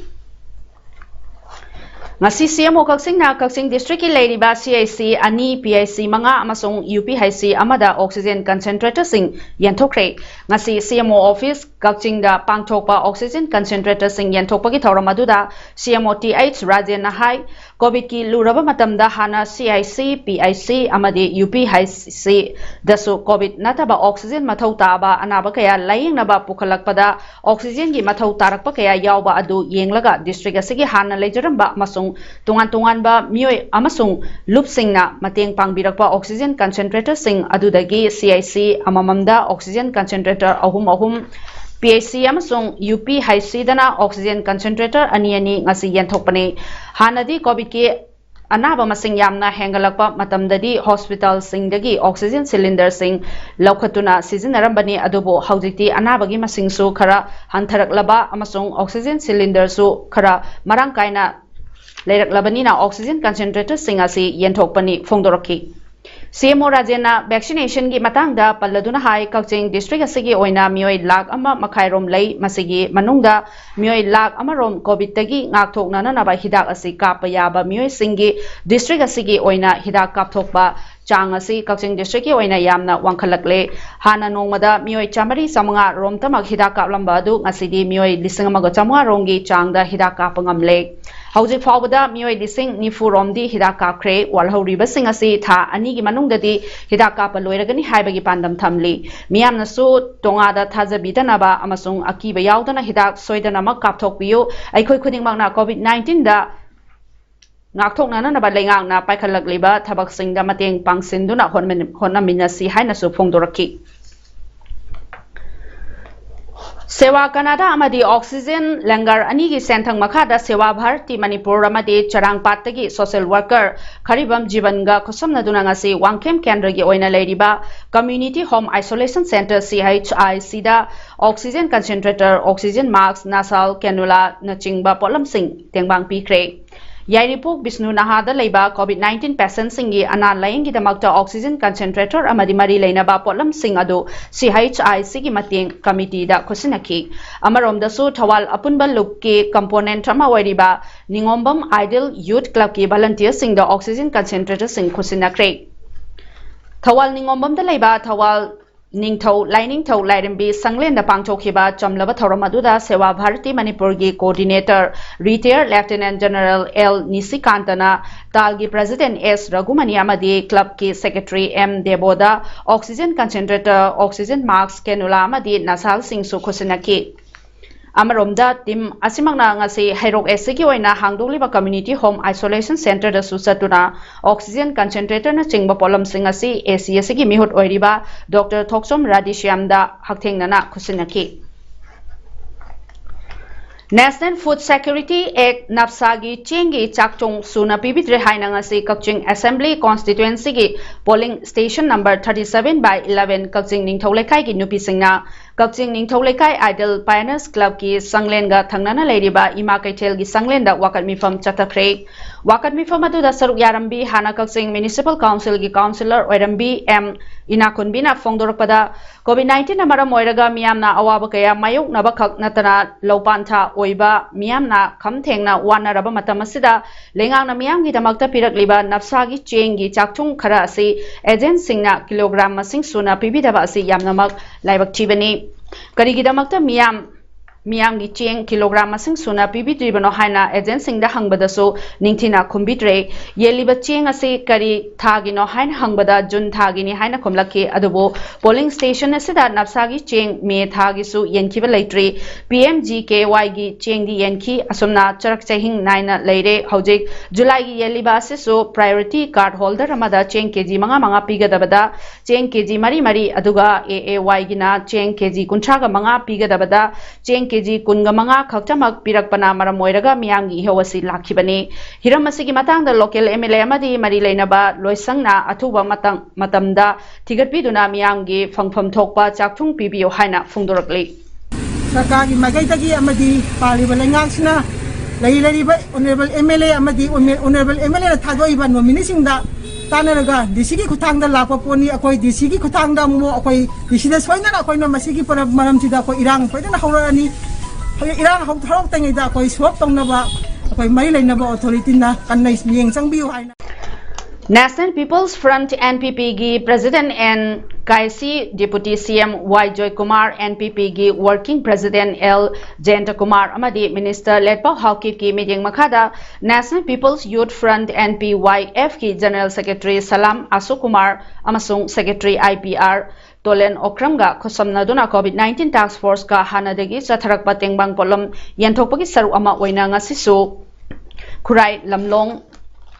ꯉꯁꯤ ꯁꯤ ꯑꯦꯝ ꯑꯣ ꯀꯛꯆꯤꯡꯅ ꯀꯛꯆꯤꯡ ꯗꯤꯁꯇ꯭ꯔꯤꯛꯀꯤ ꯂꯩꯔꯤꯕ ꯁꯤ ꯑꯥꯏ ꯁꯤ ꯑꯅꯤ, ꯄꯤ ꯑꯥꯏ ꯁꯤ ꯃꯉꯥ ꯑꯃꯁꯨꯡ ꯌꯨ ꯄꯤ ꯑꯥꯏ ꯁꯤ ꯑꯃꯗ ꯑꯣꯛꯁꯤꯖꯦꯟ ꯀꯟꯁꯦꯟꯇ꯭ꯔꯦꯇꯔꯁꯤꯡ ꯌꯦꯟꯊꯣꯛꯈ꯭ꯔꯦ꯫ ꯉꯁꯤ ꯁꯤ ꯑꯦꯝ ꯑꯣ ꯑꯣꯐꯤꯁ ꯀꯛꯆꯤꯡꯗ ꯄꯥꯡꯊꯣꯛꯄ ꯑꯣꯛꯁꯤꯖꯦꯟ ꯀꯟꯁꯦꯟꯇ꯭ꯔꯦꯇꯔꯁꯤꯡ ꯌꯦꯟꯊꯣꯛꯄꯒꯤ ꯊꯧꯔꯝ ꯑꯗꯨꯗ ꯁꯤ ꯑꯦꯝ ꯑꯣ ꯇꯤ ꯑꯩꯆ ꯔꯥꯖꯦꯟꯅ ꯍꯥꯏ, ꯀꯣꯚꯤꯗꯀꯤ ꯂꯨꯔꯕ ꯃꯇꯝꯗ ꯍꯥꯟꯅ C I C, P I C ꯑꯃꯗꯤ ꯌꯨ ꯄꯤ ꯑꯥꯏ ꯁꯤꯗꯁꯨ ꯀꯣꯚꯤꯗ ꯅꯠꯇꯕ ꯑꯣꯛꯁꯤꯖꯦꯟ ꯃꯊꯧ ꯇꯥꯕ ꯑꯅꯥꯕ ꯀꯌꯥ ꯂꯥꯌꯦꯡꯅꯕ ꯄꯨꯈꯠꯂꯛꯄꯗ ꯑꯣꯛꯁꯤꯖꯦꯟꯒꯤ ꯃꯊꯧ ꯇꯥꯔꯛꯄ ꯀꯌꯥ ꯌꯥꯎꯕ ꯑꯗꯨ ꯌꯦꯡꯂꯒ ꯗꯤꯁꯇ꯭ꯔꯤꯛ ꯑꯁꯤꯒꯤ ꯍꯥꯟꯅ ꯂꯩꯖꯔꯝꯕ ꯑꯃꯁꯨꯡ ꯇꯣꯉꯥꯟ ꯇꯣꯉꯥꯟꯕ ꯃꯤꯑꯣꯏ ꯑꯃꯁꯨꯡ ꯂꯨꯞꯁꯤꯡꯅ ꯃꯇꯦꯡ ꯄꯥꯡꯕꯤꯔꯛꯄ ꯑꯣꯛꯁꯤꯖꯦꯟ ꯀꯟꯁꯦꯟꯇ꯭ꯔꯦꯇꯔꯁꯤꯡ ꯑꯗꯨꯗꯒꯤ ꯁꯤ ꯑꯥꯏ ꯁꯤ ꯑꯃꯃꯝꯗ ꯑꯣꯛꯁꯤꯖꯦꯟ ꯀꯟꯁꯦꯟꯇ꯭ꯔꯦꯇꯔ ꯑꯍꯨꯝ ꯑꯍꯨꯝ, ꯄꯤ ꯑꯥꯏ ꯁꯤ ꯑꯃꯁꯨꯡ ꯌꯨ ꯄꯤ ꯑꯥꯏ ꯁꯤꯗꯅ ꯑꯣꯛꯁꯤꯖꯦꯟ ꯀꯟꯁꯦꯟꯇ꯭ꯔꯦꯇꯔ ꯑꯅꯤ ꯑꯅꯤ ꯉꯁꯤ ꯌꯦꯟꯊꯣꯛꯄꯅꯤ꯫ ꯍꯥꯟꯅꯗꯤ ꯀꯣꯚꯤꯗꯀꯤ ꯑꯅꯥꯕ ꯃꯁꯤꯡ ꯌꯥꯝꯅ ꯍꯦꯟꯒꯠꯂꯛꯄ ꯃꯇꯝꯗꯗꯤ hospitalꯁꯤꯡꯗꯒꯤ oxygen cylinderꯁꯤꯡ ꯂꯧꯈꯠꯇꯨꯅ ꯁꯤꯖꯤꯟꯅꯔꯝꯕꯅꯤ꯫ ꯑꯗꯨꯕꯨ ꯍꯧꯖꯤꯛꯇꯤ ꯑꯅꯥꯕꯒꯤ ꯃꯁꯤꯡꯁꯨ ꯈꯔ ꯍꯟꯊꯔꯛꯂꯕ ꯑꯃꯁꯨꯡ oxygen cylinderꯁꯨ ꯈꯔ ꯃꯔꯥꯡ ꯀꯥꯏꯅ ꯂꯩꯔꯛꯂꯕꯅꯤꯅ oxygen concentratorꯁꯤꯡ ꯑꯁꯤ ꯌꯦꯟꯊꯣꯛꯄꯅꯤ ꯐꯣꯡꯗꯣꯔꯛꯈꯤ꯫ ꯁꯤ ꯑꯦꯝ ꯑꯣ ꯔꯥꯖꯦꯟꯅ vaccinationꯒꯤ ꯃꯇꯥꯡꯗ ꯄꯜꯂꯗꯨꯅ ꯍꯥꯏ, ꯀꯛꯆꯤꯡ district ꯑꯁꯤꯒꯤ ꯑꯣꯏꯅ ꯃꯤꯑꯣꯏ ꯂꯥꯈ ꯑꯃ ꯃꯈꯥꯏ ꯔꯣꯝ ꯂꯩ꯫ ꯃꯁꯤꯒꯤ ꯃꯅꯨꯡꯗ ꯃꯤꯑꯣꯏ ꯂꯥꯈ ꯑꯃ ꯔꯣꯝ COVIDꯇꯒꯤ ꯉꯥꯛꯊꯣꯛꯅꯅꯕ ꯍꯤꯗꯥꯛ ꯑꯁꯤ ꯀꯥꯞꯄ ꯌꯥꯕ ꯃꯤꯑꯣꯏꯁꯤꯡꯒꯤ district ꯑꯁꯤꯒꯤ ꯑꯣꯏꯅ ꯍꯤꯗꯥꯛ ꯀꯥꯞꯊꯣꯛꯄ ꯆꯥꯡ ꯑꯁꯤ ꯀꯛꯆꯤꯡ districtꯀꯤ ꯑꯣꯏꯅ ꯌꯥꯝꯅ ꯋꯥꯡꯈꯠꯂꯛꯂꯦ꯫ ꯍꯥꯟꯅ ꯅꯣꯡꯃꯗ ꯃꯤꯑꯣꯏ ꯆꯥꯃꯔꯤ ꯆꯥꯃꯉꯥ ꯔꯣꯝꯇꯃꯛ ꯍꯤꯗꯥꯛ ꯀꯥꯞꯂꯝꯕ ꯑꯗꯨ ꯉꯁꯤꯗꯤ ꯃꯤꯑꯣꯏ ꯂꯤꯁꯤꯡ ꯑꯃꯒ ꯆꯥꯃꯉꯥ ꯔꯣꯝꯒꯤ ꯆꯥꯡꯗ ꯍꯤꯗꯥꯛ ꯀꯥꯞꯄ ꯉꯝꯂꯦ꯫ ꯍꯧꯖꯤꯛ ꯐꯥꯎꯕꯗ ꯃꯤꯑꯣꯏ ꯂꯤꯁꯤꯡ ꯅꯤꯐꯨ ꯔꯣꯝꯗꯤ ꯍꯤꯗꯥꯛ ꯀꯥꯞꯈ꯭ꯔꯦ꯫ ꯋꯥꯜꯍꯧꯔꯤꯕꯁꯤꯡ ꯑꯁꯤ ꯊꯥ ꯑꯅꯤꯒꯤ ꯃꯅꯨꯡꯗꯗꯤ ꯍꯤꯗꯥꯛ ꯀꯥꯞꯄ ꯂꯣꯏꯔꯒꯅꯤ ꯍꯥꯏꯕꯒꯤ ꯄꯥꯟꯗꯝ ꯊꯝꯂꯤ꯫ ꯃꯤꯌꯥꯝꯅꯁꯨ ꯇꯣꯉꯥꯗ ꯊꯥꯖꯕꯤꯗꯅꯕ ꯑꯃꯁꯨꯡ ꯑꯀꯤꯕ ꯌꯥꯎꯗꯅ ꯍꯤꯗꯥꯛ ꯁꯣꯏꯗꯅꯃꯛ ꯀꯥꯞꯊꯣꯛꯄꯤꯌꯨ꯫ ꯑꯩꯈꯣꯏ ꯈꯨꯗꯤꯡꯃꯛꯅ COVID nineteenꯗ ꯉꯥꯛꯊꯣꯛꯅꯅꯕ ꯂꯩꯉꯥꯛꯅ ꯄꯥꯏꯈꯠꯂꯛꯂꯤꯕ ꯊꯕꯛꯁꯤꯡꯗ ꯃꯇꯦꯡ ꯄꯥꯡꯁꯤꯟꯗꯨꯅ ꯍꯣꯠꯅꯃꯤꯟ-, ꯍꯣꯠꯅꯃꯤꯟꯅꯁꯤ ꯍꯥꯏꯅꯁꯨ ꯐꯣꯡꯗꯣꯔꯛꯈꯤ꯫ ꯁꯦꯋꯥ ꯀꯅꯥꯗꯥ ꯑꯃꯗꯤ oxygen ꯂꯪꯒꯔ ꯑꯅꯤꯒꯤ ꯁꯦꯟꯊꯪ ꯃꯈꯥꯗ ꯁꯦꯋꯥ ꯚꯥꯔꯇꯤ ꯃꯅꯤꯄꯨꯔ ꯑꯃꯗꯤ ꯆꯔꯥꯡꯄꯥꯠꯇꯒꯤ social worker ꯈꯔꯤꯕꯝ ꯖꯤꯕꯟꯒ ꯈꯨꯠꯁꯝꯅꯗꯨꯅ ꯉꯁꯤ ꯋꯥꯡꯈꯦꯝ ꯀꯦꯟꯗ꯭ꯔꯒꯤ ꯑꯣꯏꯅ ꯂꯩꯔꯤꯕ Community Home Isolation Centre, C H I C the oxygen concentrator, oxygen mask, nasal cannula ꯅꯆꯤꯡꯕ ꯄꯣꯠꯂꯝꯁꯤꯡ ꯇꯦꯡꯕꯥꯡ ꯄꯤꯈ꯭ꯔꯦ꯫ ꯌꯥꯏꯔꯤꯄꯣꯛ ꯕꯤꯁꯅꯨ ꯅꯍꯥꯗ ꯂꯩꯕ COVID nineteen patientꯁꯤꯡꯒꯤ ꯑꯅꯥ ꯂꯥꯌꯦꯡꯒꯤꯗꯃꯛꯇ oxygen concentrator ꯑꯃꯗꯤ ꯃꯔꯤ ꯂꯩꯅꯕ ꯄꯣꯠꯂꯝꯁꯤꯡ ꯑꯗꯨ C H I Cꯒꯤ ꯃꯇꯦꯡ ꯀꯃꯤꯇꯤꯗ ꯈꯨꯠꯁꯤꯟꯅꯈꯤ꯫ ꯑꯃꯔꯣꯝꯗꯁꯨ ꯊꯧꯕꯥꯜ ꯑꯄꯨꯟꯕ ꯂꯨꯞꯀꯤ component ꯑꯃ ꯑꯣꯏꯔꯤꯕ ꯅꯤꯉꯣꯝꯕꯝ Ideal Youth Clubꯀꯤ volunteerꯁꯤꯡꯗ oxygen concentratorꯁꯤꯡ ꯈꯨꯠꯁꯤꯟꯅꯈ꯭ꯔꯦ꯫ ꯊꯧꯕꯥꯜ ꯅꯤꯉꯣꯝꯕꯝꯗ ꯂꯩꯕ ꯊꯧꯕꯥꯜ ꯅꯤꯡꯊꯧ ꯂꯥꯏꯅꯤꯡꯊꯧ ꯂꯥꯏꯔꯦꯝꯕꯤ ꯁꯪꯂꯦꯟꯗ ꯄꯥꯡꯊꯣꯛꯈꯤꯕ ꯆꯝꯂꯕ ꯊꯧꯔꯝ ꯑꯗꯨꯗ ꯁꯦꯋꯥ ꯚꯥꯔꯇꯤ ꯃꯅꯤꯄꯨꯔꯒꯤ coordinator retired Lieutenant General L ꯅꯤꯁꯤꯀꯥꯟꯇꯅ ꯇꯥꯜꯒꯤ president S ꯔꯘꯨꯃꯅꯤ ꯑꯃꯗꯤ clubꯀꯤ secretary M ꯗꯦꯕꯣꯗ oxygen concentrator, oxygen mask, cannula ꯑꯃꯗꯤ nasalꯁꯤꯡꯁꯨ ꯈꯨꯠꯁꯤꯟꯅꯈꯤ꯫ ꯑꯃꯔꯣꯝꯗ team ꯑꯁꯤꯃꯛꯅ ꯉꯁꯤ ꯍꯩꯔꯣꯛ A Cꯒꯤ ꯑꯣꯏꯅ ꯍꯥꯡꯗꯣꯛꯂꯤꯕ Community Home Isolation Centreꯗꯁꯨ ꯆꯠꯇꯨꯅ oxygen concentratorꯅꯆꯤꯡꯕ ꯄꯣꯠꯂꯝꯁꯤꯡ ꯑꯁꯤ A C ꯑꯁꯤꯒꯤ ꯃꯤꯍꯨꯠ ꯑꯣꯏꯔꯤꯕ Doctor ꯊꯣꯛꯆꯣꯝ ꯔꯥꯙꯦꯁ꯭ꯌꯥꯝꯗ ꯍꯛꯊꯦꯡꯅꯅ ꯈꯨꯠꯁꯤꯟꯅꯈꯤ꯫ National Food Security Act, ꯅꯞꯁꯥꯒꯤ ꯆꯦꯡꯒꯤ ꯆꯥꯛꯊꯣꯡ ꯁꯨꯅ ꯄꯤꯕꯤꯗ꯭ꯔꯦ ꯍꯥꯏꯅ ꯉꯁꯤ ꯀꯛꯆꯤꯡ Assembly Constituencyꯒꯤ polling station number thirty seven by eleven ꯀꯛꯆꯤꯡ ꯅꯤꯡꯊꯧ ꯂꯩꯀꯥꯏꯒꯤ ꯅꯨꯄꯤꯁꯤꯡꯅ ꯀꯛꯆꯤꯡ ꯅꯤꯡꯊꯧ ꯂꯩꯀꯥꯏ Ideal Pioneers Clubꯀꯤ ꯁꯪꯂꯦꯟꯒ ꯊꯪꯅꯅ ꯂꯩꯔꯤꯕ ꯏꯃꯥ ꯀꯩꯊꯦꯜꯒꯤ ꯁꯪꯂꯦꯟꯗ ꯋꯥꯀꯠ ꯃꯤꯐꯝ ꯆꯠꯊꯈ꯭ꯔꯦ꯫ ꯋꯥꯀꯠ ꯃꯤꯐꯝ ꯑꯗꯨꯗ ꯁꯔꯨꯛ ꯌꯥꯔꯝꯕꯤ ꯍꯥꯟꯅ ꯀꯛꯆꯤꯡ Municipal Councilꯒꯤ councillor ꯑꯣꯏꯔꯝꯕꯤ ꯑꯦꯝ ꯏꯅꯥꯈꯨꯟꯕꯤꯅ ꯐꯣꯡꯗꯣꯔꯛꯄꯗ, COVID nineteenꯅ ꯃꯔꯝ ꯑꯣꯏꯔꯒ ꯃꯤꯌꯥꯝꯅ ꯑꯋꯥꯕ ꯀꯌꯥ ꯃꯥꯌꯣꯛꯅꯕ ꯈꯛ ꯅꯠꯇꯅ ꯂꯧꯄꯥꯟꯊꯥ ꯑꯣꯏꯕ ꯃꯤꯌꯥꯝꯅ ꯈꯝ ꯊꯦꯡꯅ ꯋꯥꯅꯔꯕ ꯃꯇꯝ ꯑꯁꯤꯗ ꯂꯩꯉꯥꯛꯅ ꯃꯤꯌꯥꯝꯒꯤꯗꯃꯛꯇ ꯄꯤꯔꯛꯂꯤꯕ ꯅꯞꯁꯥꯒꯤ ꯆꯦꯡꯒꯤ ꯆꯥꯛꯊꯨꯡ ꯈꯔ ꯑꯁꯤ agentꯁꯤꯡꯅ kilogram ꯃꯁꯤꯡ ꯁꯨꯅ ꯄꯤꯕꯤꯗꯕ ꯑꯁꯤ ꯌꯥꯝꯅꯃꯛ ꯂꯥꯏꯕꯛ ꯊꯤꯕꯅꯤ꯫ ꯀꯔꯤꯒꯤꯗꯃꯛꯇ ꯃꯤꯌꯥꯝ ꯃꯤꯌꯥꯝꯒꯤ ꯆꯦꯡ kilogram ꯃꯁꯤꯡ ꯁꯨꯅ ꯄꯤꯕꯤꯗ꯭ꯔꯤꯕꯅꯣ ꯍꯥꯏꯅ agentꯁꯤꯡꯗ ꯍꯪꯕꯗꯁꯨ ꯅꯤꯡꯊꯤꯅ ꯈꯨꯝꯕꯤꯗ꯭ꯔꯦ꯫ ꯌꯦꯜꯂꯤꯕ ꯆꯦꯡ ꯑꯁꯤ ꯀꯔꯤ ꯊꯥꯒꯤꯅꯣ ꯍꯥꯏꯅ ꯍꯪꯕꯗ June ꯊꯥꯒꯤꯅꯤ ꯍꯥꯏꯅ ꯈꯨꯝꯂꯛꯈꯤ꯫ ꯑꯗꯨꯕꯨ polling station ꯑꯁꯤꯗ ꯅꯞꯁꯥꯒꯤ ꯆꯦꯡ May ꯊꯥꯒꯤꯁꯨ ꯌꯦꯟꯈꯤꯕ ꯂꯩꯇ꯭ꯔꯤ꯫ PMGKYꯒꯤ ꯆꯦꯡꯗꯤ ꯌꯦꯟꯈꯤ꯫ ꯑꯁꯨꯝꯅ ꯆꯔꯛ ꯆꯍꯤꯡ ꯅꯥꯏꯅ ꯂꯩꯔꯦ꯫ ꯍꯧꯖꯤꯛ Julyꯒꯤ ꯌꯦꯜꯂꯤꯕ ꯑꯁꯤꯁꯨ priority card holder ꯑꯃꯗ ꯆꯦꯡ KG ꯃꯉꯥ ꯃꯉꯥ ꯄꯤꯒꯗꯕꯗ ꯆꯦꯡ KG ꯃꯔꯤ ꯃꯔꯤ, ꯑꯗꯨꯒ AAYꯒꯤꯅ ꯆꯦꯡ KG ꯀꯨꯟꯊ꯭ꯔꯥꯒ ꯃꯉꯥ ꯄꯤꯒꯗꯕꯗ ꯆꯦꯡ KG ꯀꯨꯟꯒ ꯃꯉꯥ ꯈꯛꯇꯃꯛ ꯄꯤꯔꯛꯄꯅ ꯃꯔꯝ ꯑꯣꯏꯔꯒ ꯃꯤꯌꯥꯝꯒꯤ ꯏꯍꯧ ꯑꯁꯤ ꯂꯥꯛꯈꯤꯕꯅꯤ꯫ ꯍꯤꯔꯝ ꯑꯁꯤꯒꯤ ꯃꯇꯥꯡꯗ local MLA ꯑꯃꯗꯤ ꯃꯔꯤ ꯂꯩꯅꯕ ꯂꯣꯏꯁꯪꯅ ꯑꯊꯨꯕ ꯃꯇꯝ, ꯃꯇꯝꯗ ꯊꯤꯒꯠꯄꯤꯗꯨꯅ ꯃꯤꯌꯥꯝꯒꯤ ꯐꯪꯐꯝ ꯊꯣꯛꯄ ꯆꯥꯛꯊꯨꯡ ꯄꯤꯕꯤꯌꯨ ꯍꯥꯏꯅ ꯐꯣꯡꯗꯣꯔꯛꯂꯤ꯫ ꯁꯔꯀꯥꯔꯒꯤ ꯃꯥꯏꯀꯩꯗꯒꯤ ꯑꯃꯗꯤ ꯄꯥꯜꯂꯤꯕ ꯂꯩꯉꯥꯛꯁꯤꯅ ꯂꯩ-, ꯂꯩꯔꯤꯕ Honourable MLA ꯑꯃꯗꯤ Honourable MLAꯅ ꯊꯥꯗꯣꯛꯏꯕ nomineeꯁꯤꯡꯗ ꯇꯥꯟꯅꯔꯒ DCꯒꯤ ꯈꯨꯠꯊꯥꯡꯗ ꯂꯥꯛꯄ ꯄꯣꯠꯅꯤ꯫ ꯑꯩꯈꯣꯏ DCꯒꯤ ꯈꯨꯠꯊꯥꯡꯗ ꯑꯃꯨꯛ ꯑꯩꯈꯣꯏ DCꯗ ꯁꯣꯏꯗꯅ ꯑꯩꯈꯣꯏꯅ ꯃꯁꯤꯒꯤ ꯄꯔ-, ꯃꯔꯝꯁꯤꯗ ꯑꯩꯈꯣꯏ ꯏꯔꯥꯡ ꯁꯣꯏꯗꯅ ꯍꯧꯔꯛꯑꯅꯤ꯫ ꯍꯧꯖꯤꯛ ꯏꯔꯥꯡ ꯍꯧ-, ꯍꯧꯔꯛꯇ꯭ꯔꯤꯉꯩꯗ ꯑꯩꯈꯣꯏ solve ꯇꯧꯅꯕ ꯑꯩꯈꯣꯏ ꯃꯔꯤ ꯂꯩꯅꯕ authorityꯅ ꯀꯟꯅ ꯃꯤꯠꯌꯦꯡ ꯆꯪꯕꯤꯌꯨ ꯍꯥꯏꯅ꯫ National People's Front, NPPꯒꯤ President N Kaisi, Deputy CM Y Joykumar, NPPꯒꯤ Working President L Jayantakumar ꯑꯃꯗꯤ Minister ꯂꯦꯠꯄꯥꯎ ꯍꯥꯎꯀꯤꯞꯀꯤ ꯃꯤꯠꯌꯦꯡ ꯃꯈꯥꯗ National People's Youth Front, NPYFꯀꯤ General Secretary Salam Ashok Kumar ꯑꯃꯁꯨꯡ Secretary IPR ꯇꯣꯂꯦꯟ ꯑꯣꯀ꯭ꯔꯝꯒ ꯈꯨꯠꯁꯝꯅꯗꯨꯅ COVID nineteen task forceꯀ ꯍꯥꯟꯅꯗꯒꯤ ꯆꯠꯊꯔꯛꯄ ꯇꯦꯡꯕꯥꯡ ꯄꯣꯠꯂꯝ ꯌꯦꯟꯊꯣꯛꯄꯒꯤ ꯁꯔꯨꯛ ꯑꯃ ꯑꯣꯏꯅ ꯉꯁꯤꯁꯨ ꯈꯨꯔꯥꯏ ꯂꯝꯂꯣꯡ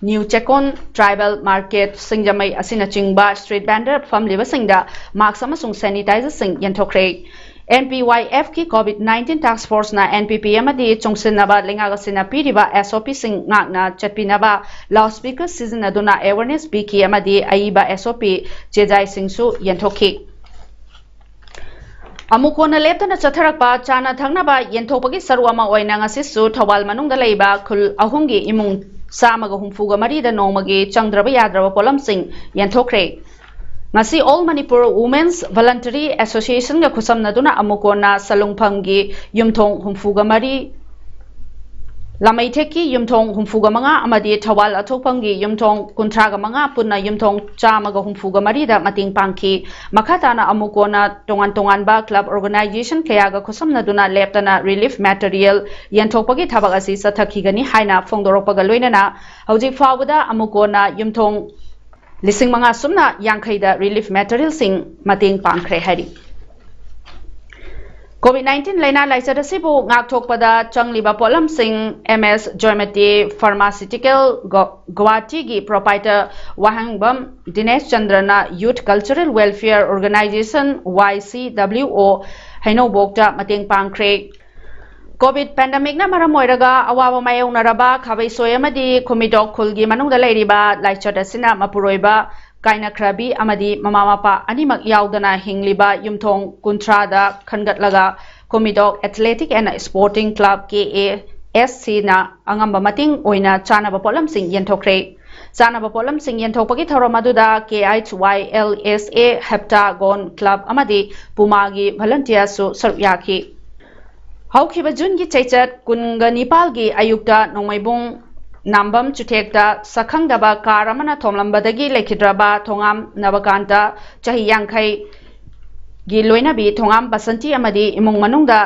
ꯅ꯭ꯌꯨ ꯆꯦꯀꯣꯟ, Tribal Market, ꯁꯤꯡꯖꯃꯩ ꯑꯁꯤꯅꯆꯤꯡꯕ street vendor ꯐꯝꯂꯤꯕꯁꯤꯡꯗ mask ꯑꯃꯁꯨꯡ sanitizerꯁꯤꯡ ꯌꯦꯟꯊꯣꯛꯈ꯭ꯔꯦ꯫ NPYFꯀꯤ COVID nineteen task forceꯅ NPP ꯑꯃꯗꯤ ꯆꯨꯡꯁꯤꯟꯅꯕ ꯂꯩꯉꯥꯛ ꯑꯁꯤꯅ ꯄꯤꯔꯤꯕ SOPꯁꯤꯡ ꯉꯥꯛꯅ ꯆꯠꯄꯤꯅꯕ loudspeaker ꯁꯤꯖꯤꯟꯅꯗꯨꯅ awareness ꯄꯤꯈꯤ ꯑꯃꯗꯤ ꯑꯏꯕ SOP ꯆꯦꯖꯥꯏꯁꯤꯡꯁꯨ ꯌꯦꯟꯊꯣꯛꯈꯤ꯫ ꯑꯃꯨꯛ ꯀꯣꯟꯅ ꯂꯦꯞꯇꯅ ꯆꯠꯊꯔꯛꯄ ꯆꯥꯅ ꯊꯛꯅꯕ ꯌꯦꯟꯊꯣꯛꯄꯒꯤ ꯁꯔꯨꯛ ꯑꯃ ꯑꯣꯏꯅ ꯉꯁꯤꯁꯨ ꯊꯧꯕꯥꯜ ꯃꯅꯨꯡꯗ ꯂꯩꯕ ꯈꯨꯜ ꯑꯍꯨꯝꯒꯤ ꯏꯃꯨꯡ ꯆꯥꯝꯃꯒ ꯍꯨꯝꯐꯨꯒ ꯃꯔꯤꯗ ꯅꯣꯡꯃꯒꯤ ꯆꯪꯗ꯭ꯔꯕ ꯌꯥꯗ꯭ꯔꯕ ꯄꯣꯠꯂꯝꯁꯤꯡ ꯌꯦꯟꯊꯣꯛꯈ꯭ꯔꯦ꯫ ꯉꯁꯤ All Manipur Women's Voluntary Associationꯒ ꯈꯨꯠꯁꯝꯅꯗꯨꯅ ꯑꯃꯨꯛ ꯀꯣꯟꯅ ꯁꯂꯨꯡꯐꯝꯒꯤ ꯌꯨꯝꯊꯣꯡ ꯍꯨꯝꯐꯨꯒ ꯃꯔꯤ, ꯂꯥꯃꯩꯊꯦꯛꯀꯤ ꯌꯨꯝꯊꯣꯡ ꯍꯨꯝꯐꯨꯒ ꯃꯉꯥ ꯑꯃꯗꯤ ꯊꯧꯕꯥꯜ ꯑꯊꯣꯛꯐꯝꯒꯤ ꯌꯨꯝꯊꯣꯡ ꯀꯨꯟꯊ꯭ꯔꯥꯒ ꯃꯉꯥ, ꯄꯨꯟꯅ ꯌꯨꯝꯊꯣꯡ ꯆꯥꯝꯃꯒ ꯍꯨꯝꯐꯨꯒ ꯃꯔꯤꯗ ꯃꯇꯦꯡ ꯄꯥꯡꯈꯤ꯫ ꯃꯈꯥ ꯇꯥꯅ ꯑꯃꯨꯛ ꯀꯣꯟꯅ ꯇꯣꯉꯥꯟ ꯇꯣꯉꯥꯟꯕ club organization ꯀꯌꯥꯒ ꯈꯨꯠꯁꯝꯅꯗꯨꯅ ꯂꯦꯞꯇꯅ relief material ꯌꯦꯟꯊꯣꯛꯄꯒꯤ ꯊꯕꯛ ꯑꯁꯤ ꯆꯠꯊꯈꯤꯒꯅꯤ ꯍꯥꯏꯅ ꯐꯣꯡꯗꯣꯔꯛꯄꯒ ꯂꯣꯏꯅꯅ ꯍꯧꯖꯤꯛ ꯐꯥꯎꯕꯗ ꯑꯃꯨꯛ ꯀꯣꯟꯅ ꯌꯨꯝꯊꯣꯡ ꯂꯤꯁꯤꯡ ꯃꯉꯥ ꯁꯨꯞꯅ ꯌꯥꯡꯈꯩꯗ relief materialꯁꯤꯡ ꯃꯇꯦꯡ ꯄꯥꯡꯈ꯭ꯔꯦ ꯍꯥꯏꯔꯤ꯫ COVID nineteen ꯂꯥꯏꯅꯥ ꯂꯥꯏꯆꯠ ꯑꯁꯤꯕꯨ ꯉꯥꯛꯊꯣꯛꯄꯗ ꯆꯪꯂꯤꯕ ꯄꯣꯠꯂꯝꯁꯤꯡ MS Jayamati Pharmaceutical ꯒꯣ-, ꯒꯨꯋꯥꯍꯥꯇꯤꯒꯤ proprietor ꯋꯥꯍꯦꯡꯕꯝ ꯗꯤꯅꯦꯁ ꯆꯟꯗ꯭ꯔꯅ Youth Cultural Welfare Organization, YCWO, ꯍꯩꯅꯧꯕꯣꯛꯇ ꯃꯇꯦꯡ ꯄꯥꯡꯈ꯭ꯔꯦ꯫ COVID pandemicꯅ ꯃꯔꯝ ꯑꯣꯏꯔꯒ ꯑꯋꯥꯕ ꯃꯥꯌꯣꯛꯅꯔꯕ ꯈꯥꯕꯩꯁꯣꯏ ꯑꯃꯗꯤ ꯈꯨꯃꯤꯗꯣꯛ ꯈꯨꯜꯒꯤ ꯃꯅꯨꯡꯗ ꯂꯩꯔꯤꯕ ꯂꯥꯏꯆꯠ ꯑꯁꯤꯅ ꯃꯄꯨꯔꯣꯏꯕ ꯀꯥꯏꯅꯈ꯭ꯔꯕꯤ ꯑꯃꯗꯤ ꯃꯃꯥ ꯃꯄꯥ ꯑꯅꯤꯃꯛ ꯌꯥꯎꯗꯅ ꯍꯤꯡꯂꯤꯕ ꯌꯨꯝꯊꯣꯡ ꯀꯨꯟꯊ꯭ꯔꯥꯗ ꯈꯟꯒꯠꯂꯒ ꯈꯨꯃꯤꯗꯣꯛ Athletic and Sporting Club, KASCꯅ ꯑꯉꯝꯕ ꯃꯇꯦꯡ ꯑꯣꯏꯅ ꯆꯥꯅꯕ ꯄꯣꯠꯂꯝꯁꯤꯡ ꯌꯦꯟꯊꯣꯛꯈ꯭ꯔꯦ꯫ ꯆꯥꯅꯕ ꯄꯣꯠꯂꯝꯁꯤꯡ ꯌꯦꯟꯊꯣꯛꯄꯒꯤ ꯊꯧꯔꯝ ꯑꯗꯨꯗ KHYLSA, Heptagon Club ꯑꯃꯗꯤ ꯄꯨꯃꯥꯒꯤ volunteerꯁꯨ ꯁꯔꯨꯛ ꯌꯥꯈꯤ꯫ ꯍꯧꯈꯤꯕ ꯖꯨꯟꯒꯤ ꯆꯩꯆꯠ ꯀꯨꯟꯒ ꯅꯤꯄꯥꯜꯒꯤ ꯑꯌꯨꯛꯇ ꯅꯣꯡꯃꯩꯕꯨꯡ ꯅꯥꯝꯕꯝ ꯆꯨꯊꯦꯛꯇ ꯁꯛꯈꯪꯗꯕ car ꯑꯃꯅ ꯊꯣꯝꯂꯝꯕꯗꯒꯤ ꯂꯩꯈꯤꯗ꯭ꯔꯕ ꯊꯣꯉꯥꯝ ꯅꯕꯀꯥꯟꯇ, ꯆꯍꯤ ꯌꯥꯡꯈꯩꯒꯤ ꯂꯣꯏꯅꯕꯤ ꯊꯣꯉꯥꯝ ꯕꯁꯟꯇꯤ ꯑꯃꯗꯤ ꯏꯃꯨꯡ ꯃꯅꯨꯡꯗ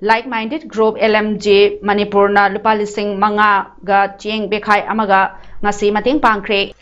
Like Minded Group, LMG ꯃꯅꯤꯄꯨꯔꯅ ꯂꯨꯄꯥ ꯂꯤꯁꯤꯡ ꯃꯉꯥꯒ ꯆꯦꯡ ꯕꯦꯈꯥꯏ ꯑꯃꯒ ꯉꯁꯤ ꯃꯇꯦꯡ ꯄꯥꯡꯈ꯭ꯔꯦ꯫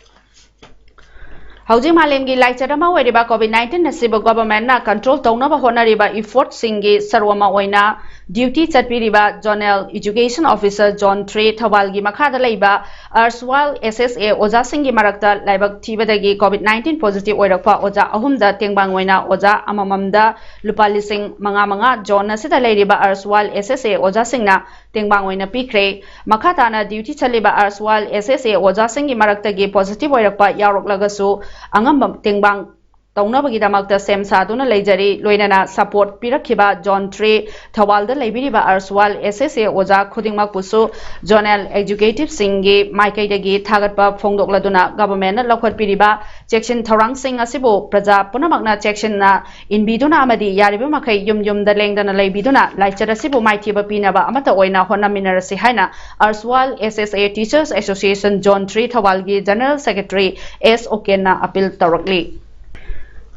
ꯍꯧꯖꯤꯛ ꯃꯥꯂꯦꯝꯒꯤ ꯂꯥꯏꯆꯠ ꯑꯃ ꯑꯣꯏꯔꯤꯕ COVID nineteen ꯑꯁꯤꯕꯨ government ꯅ control ꯇꯧꯅꯕ ꯍꯣꯠꯅꯔꯤꯕ effort ꯁꯤꯡꯒꯤ ꯁꯔꯨꯛ ꯑꯃ ꯑꯣꯏꯅ duty ꯆꯠꯄꯤꯔꯤꯕ Zonal Education Officer Zone three ꯊꯧꯕꯥꯜꯒꯤ ꯃꯈꯥꯗ ꯂꯩꯕ erstwhile S S A ꯑꯣꯖꯥꯁꯤꯡꯒꯤ ꯃꯔꯛꯇ ꯂꯥꯏꯕꯛ ꯊꯤꯕꯗꯒꯤ COVID nineteen positive ꯑꯣꯏꯔꯛꯄ ꯑꯣꯖꯥ ꯑꯍꯨꯝꯗ ꯇꯦꯡꯕꯥꯡ ꯑꯣꯏꯅ ꯑꯣꯖꯥ ꯑꯃꯃꯝꯗ ꯂꯨꯄꯥ ꯂꯤꯁꯤꯡ ꯃꯉꯥ ꯃꯉꯥ zone ꯑꯁꯤꯗ ꯂꯩꯔꯤꯕ erstwhile S S A ꯑꯣꯖꯥꯁꯤꯡꯅ ꯇꯦꯡꯕꯥꯡ ꯑꯣꯏꯅ ꯄꯤꯈ꯭ꯔꯦ꯫ ꯃꯈꯥ ꯇꯥꯅ duty ꯆꯠꯂꯤꯕ erstwhile S S A ꯑꯣꯖꯥꯁꯤꯡꯒꯤ ꯃꯔꯛꯇꯒꯤ positive ꯑꯣꯏꯔꯛꯄ ꯌꯥꯎꯔꯛꯂꯒꯁꯨ ꯑꯉꯝꯕ ꯇꯦꯡꯕꯥꯡ ꯇꯧꯅꯕꯒꯤꯗꯃꯛꯇ ꯁꯦꯝ ꯁꯥꯗꯨꯅ ꯂꯩꯖꯔꯤ꯫ ꯂꯣꯏꯅꯅ support ꯄꯤꯔꯛꯈꯤꯕ Zone three ꯊꯧꯕꯥꯜꯗ ꯂꯩꯕꯤꯔꯤꯕ erstwhile S S A ꯑꯣꯖꯥ ꯈꯨꯗꯤꯡꯃꯛꯄꯨꯁꯨ Zonal Executive ꯁꯤꯡꯒꯤ ꯃꯥꯏꯀꯩꯗꯒꯤ ꯊꯥꯒꯠꯄ ꯐꯣꯡꯗꯣꯛꯂꯗꯨꯅ government ꯅ ꯂꯧꯈꯠꯄꯤꯔꯤꯕ ꯆꯦꯛꯁꯤꯟ ꯊꯧꯔꯥꯡꯁꯤꯡ ꯑꯁꯤꯕꯨ ꯄ꯭ꯔꯖꯥ ꯄꯨꯝꯅꯃꯛꯅ ꯆꯦꯛꯁꯤꯟꯅ ꯏꯟꯕꯤꯗꯨꯅ ꯑꯃꯗꯤ ꯌꯥꯔꯤꯕ ꯃꯈꯩ ꯌꯨꯝ ꯌꯨꯝꯗ ꯂꯦꯡꯗꯅ ꯂꯩꯕꯤꯗꯨꯅ ꯂꯥꯏꯆꯠ ꯑꯁꯤꯕꯨ ꯃꯥꯏꯊꯤꯕ ꯄꯤꯅꯕ ꯑꯃꯠꯇ ꯑꯣꯏꯅ ꯍꯣꯠꯅꯃꯤꯟꯅꯔꯁꯤ ꯍꯥꯏꯅ erstwhile S S A Teachers Association Zone three ꯊꯧꯕꯥꯜꯒꯤ General Secretary S ꯎꯀꯦꯟꯅ appeal ꯇꯧꯔꯛꯂꯤ꯫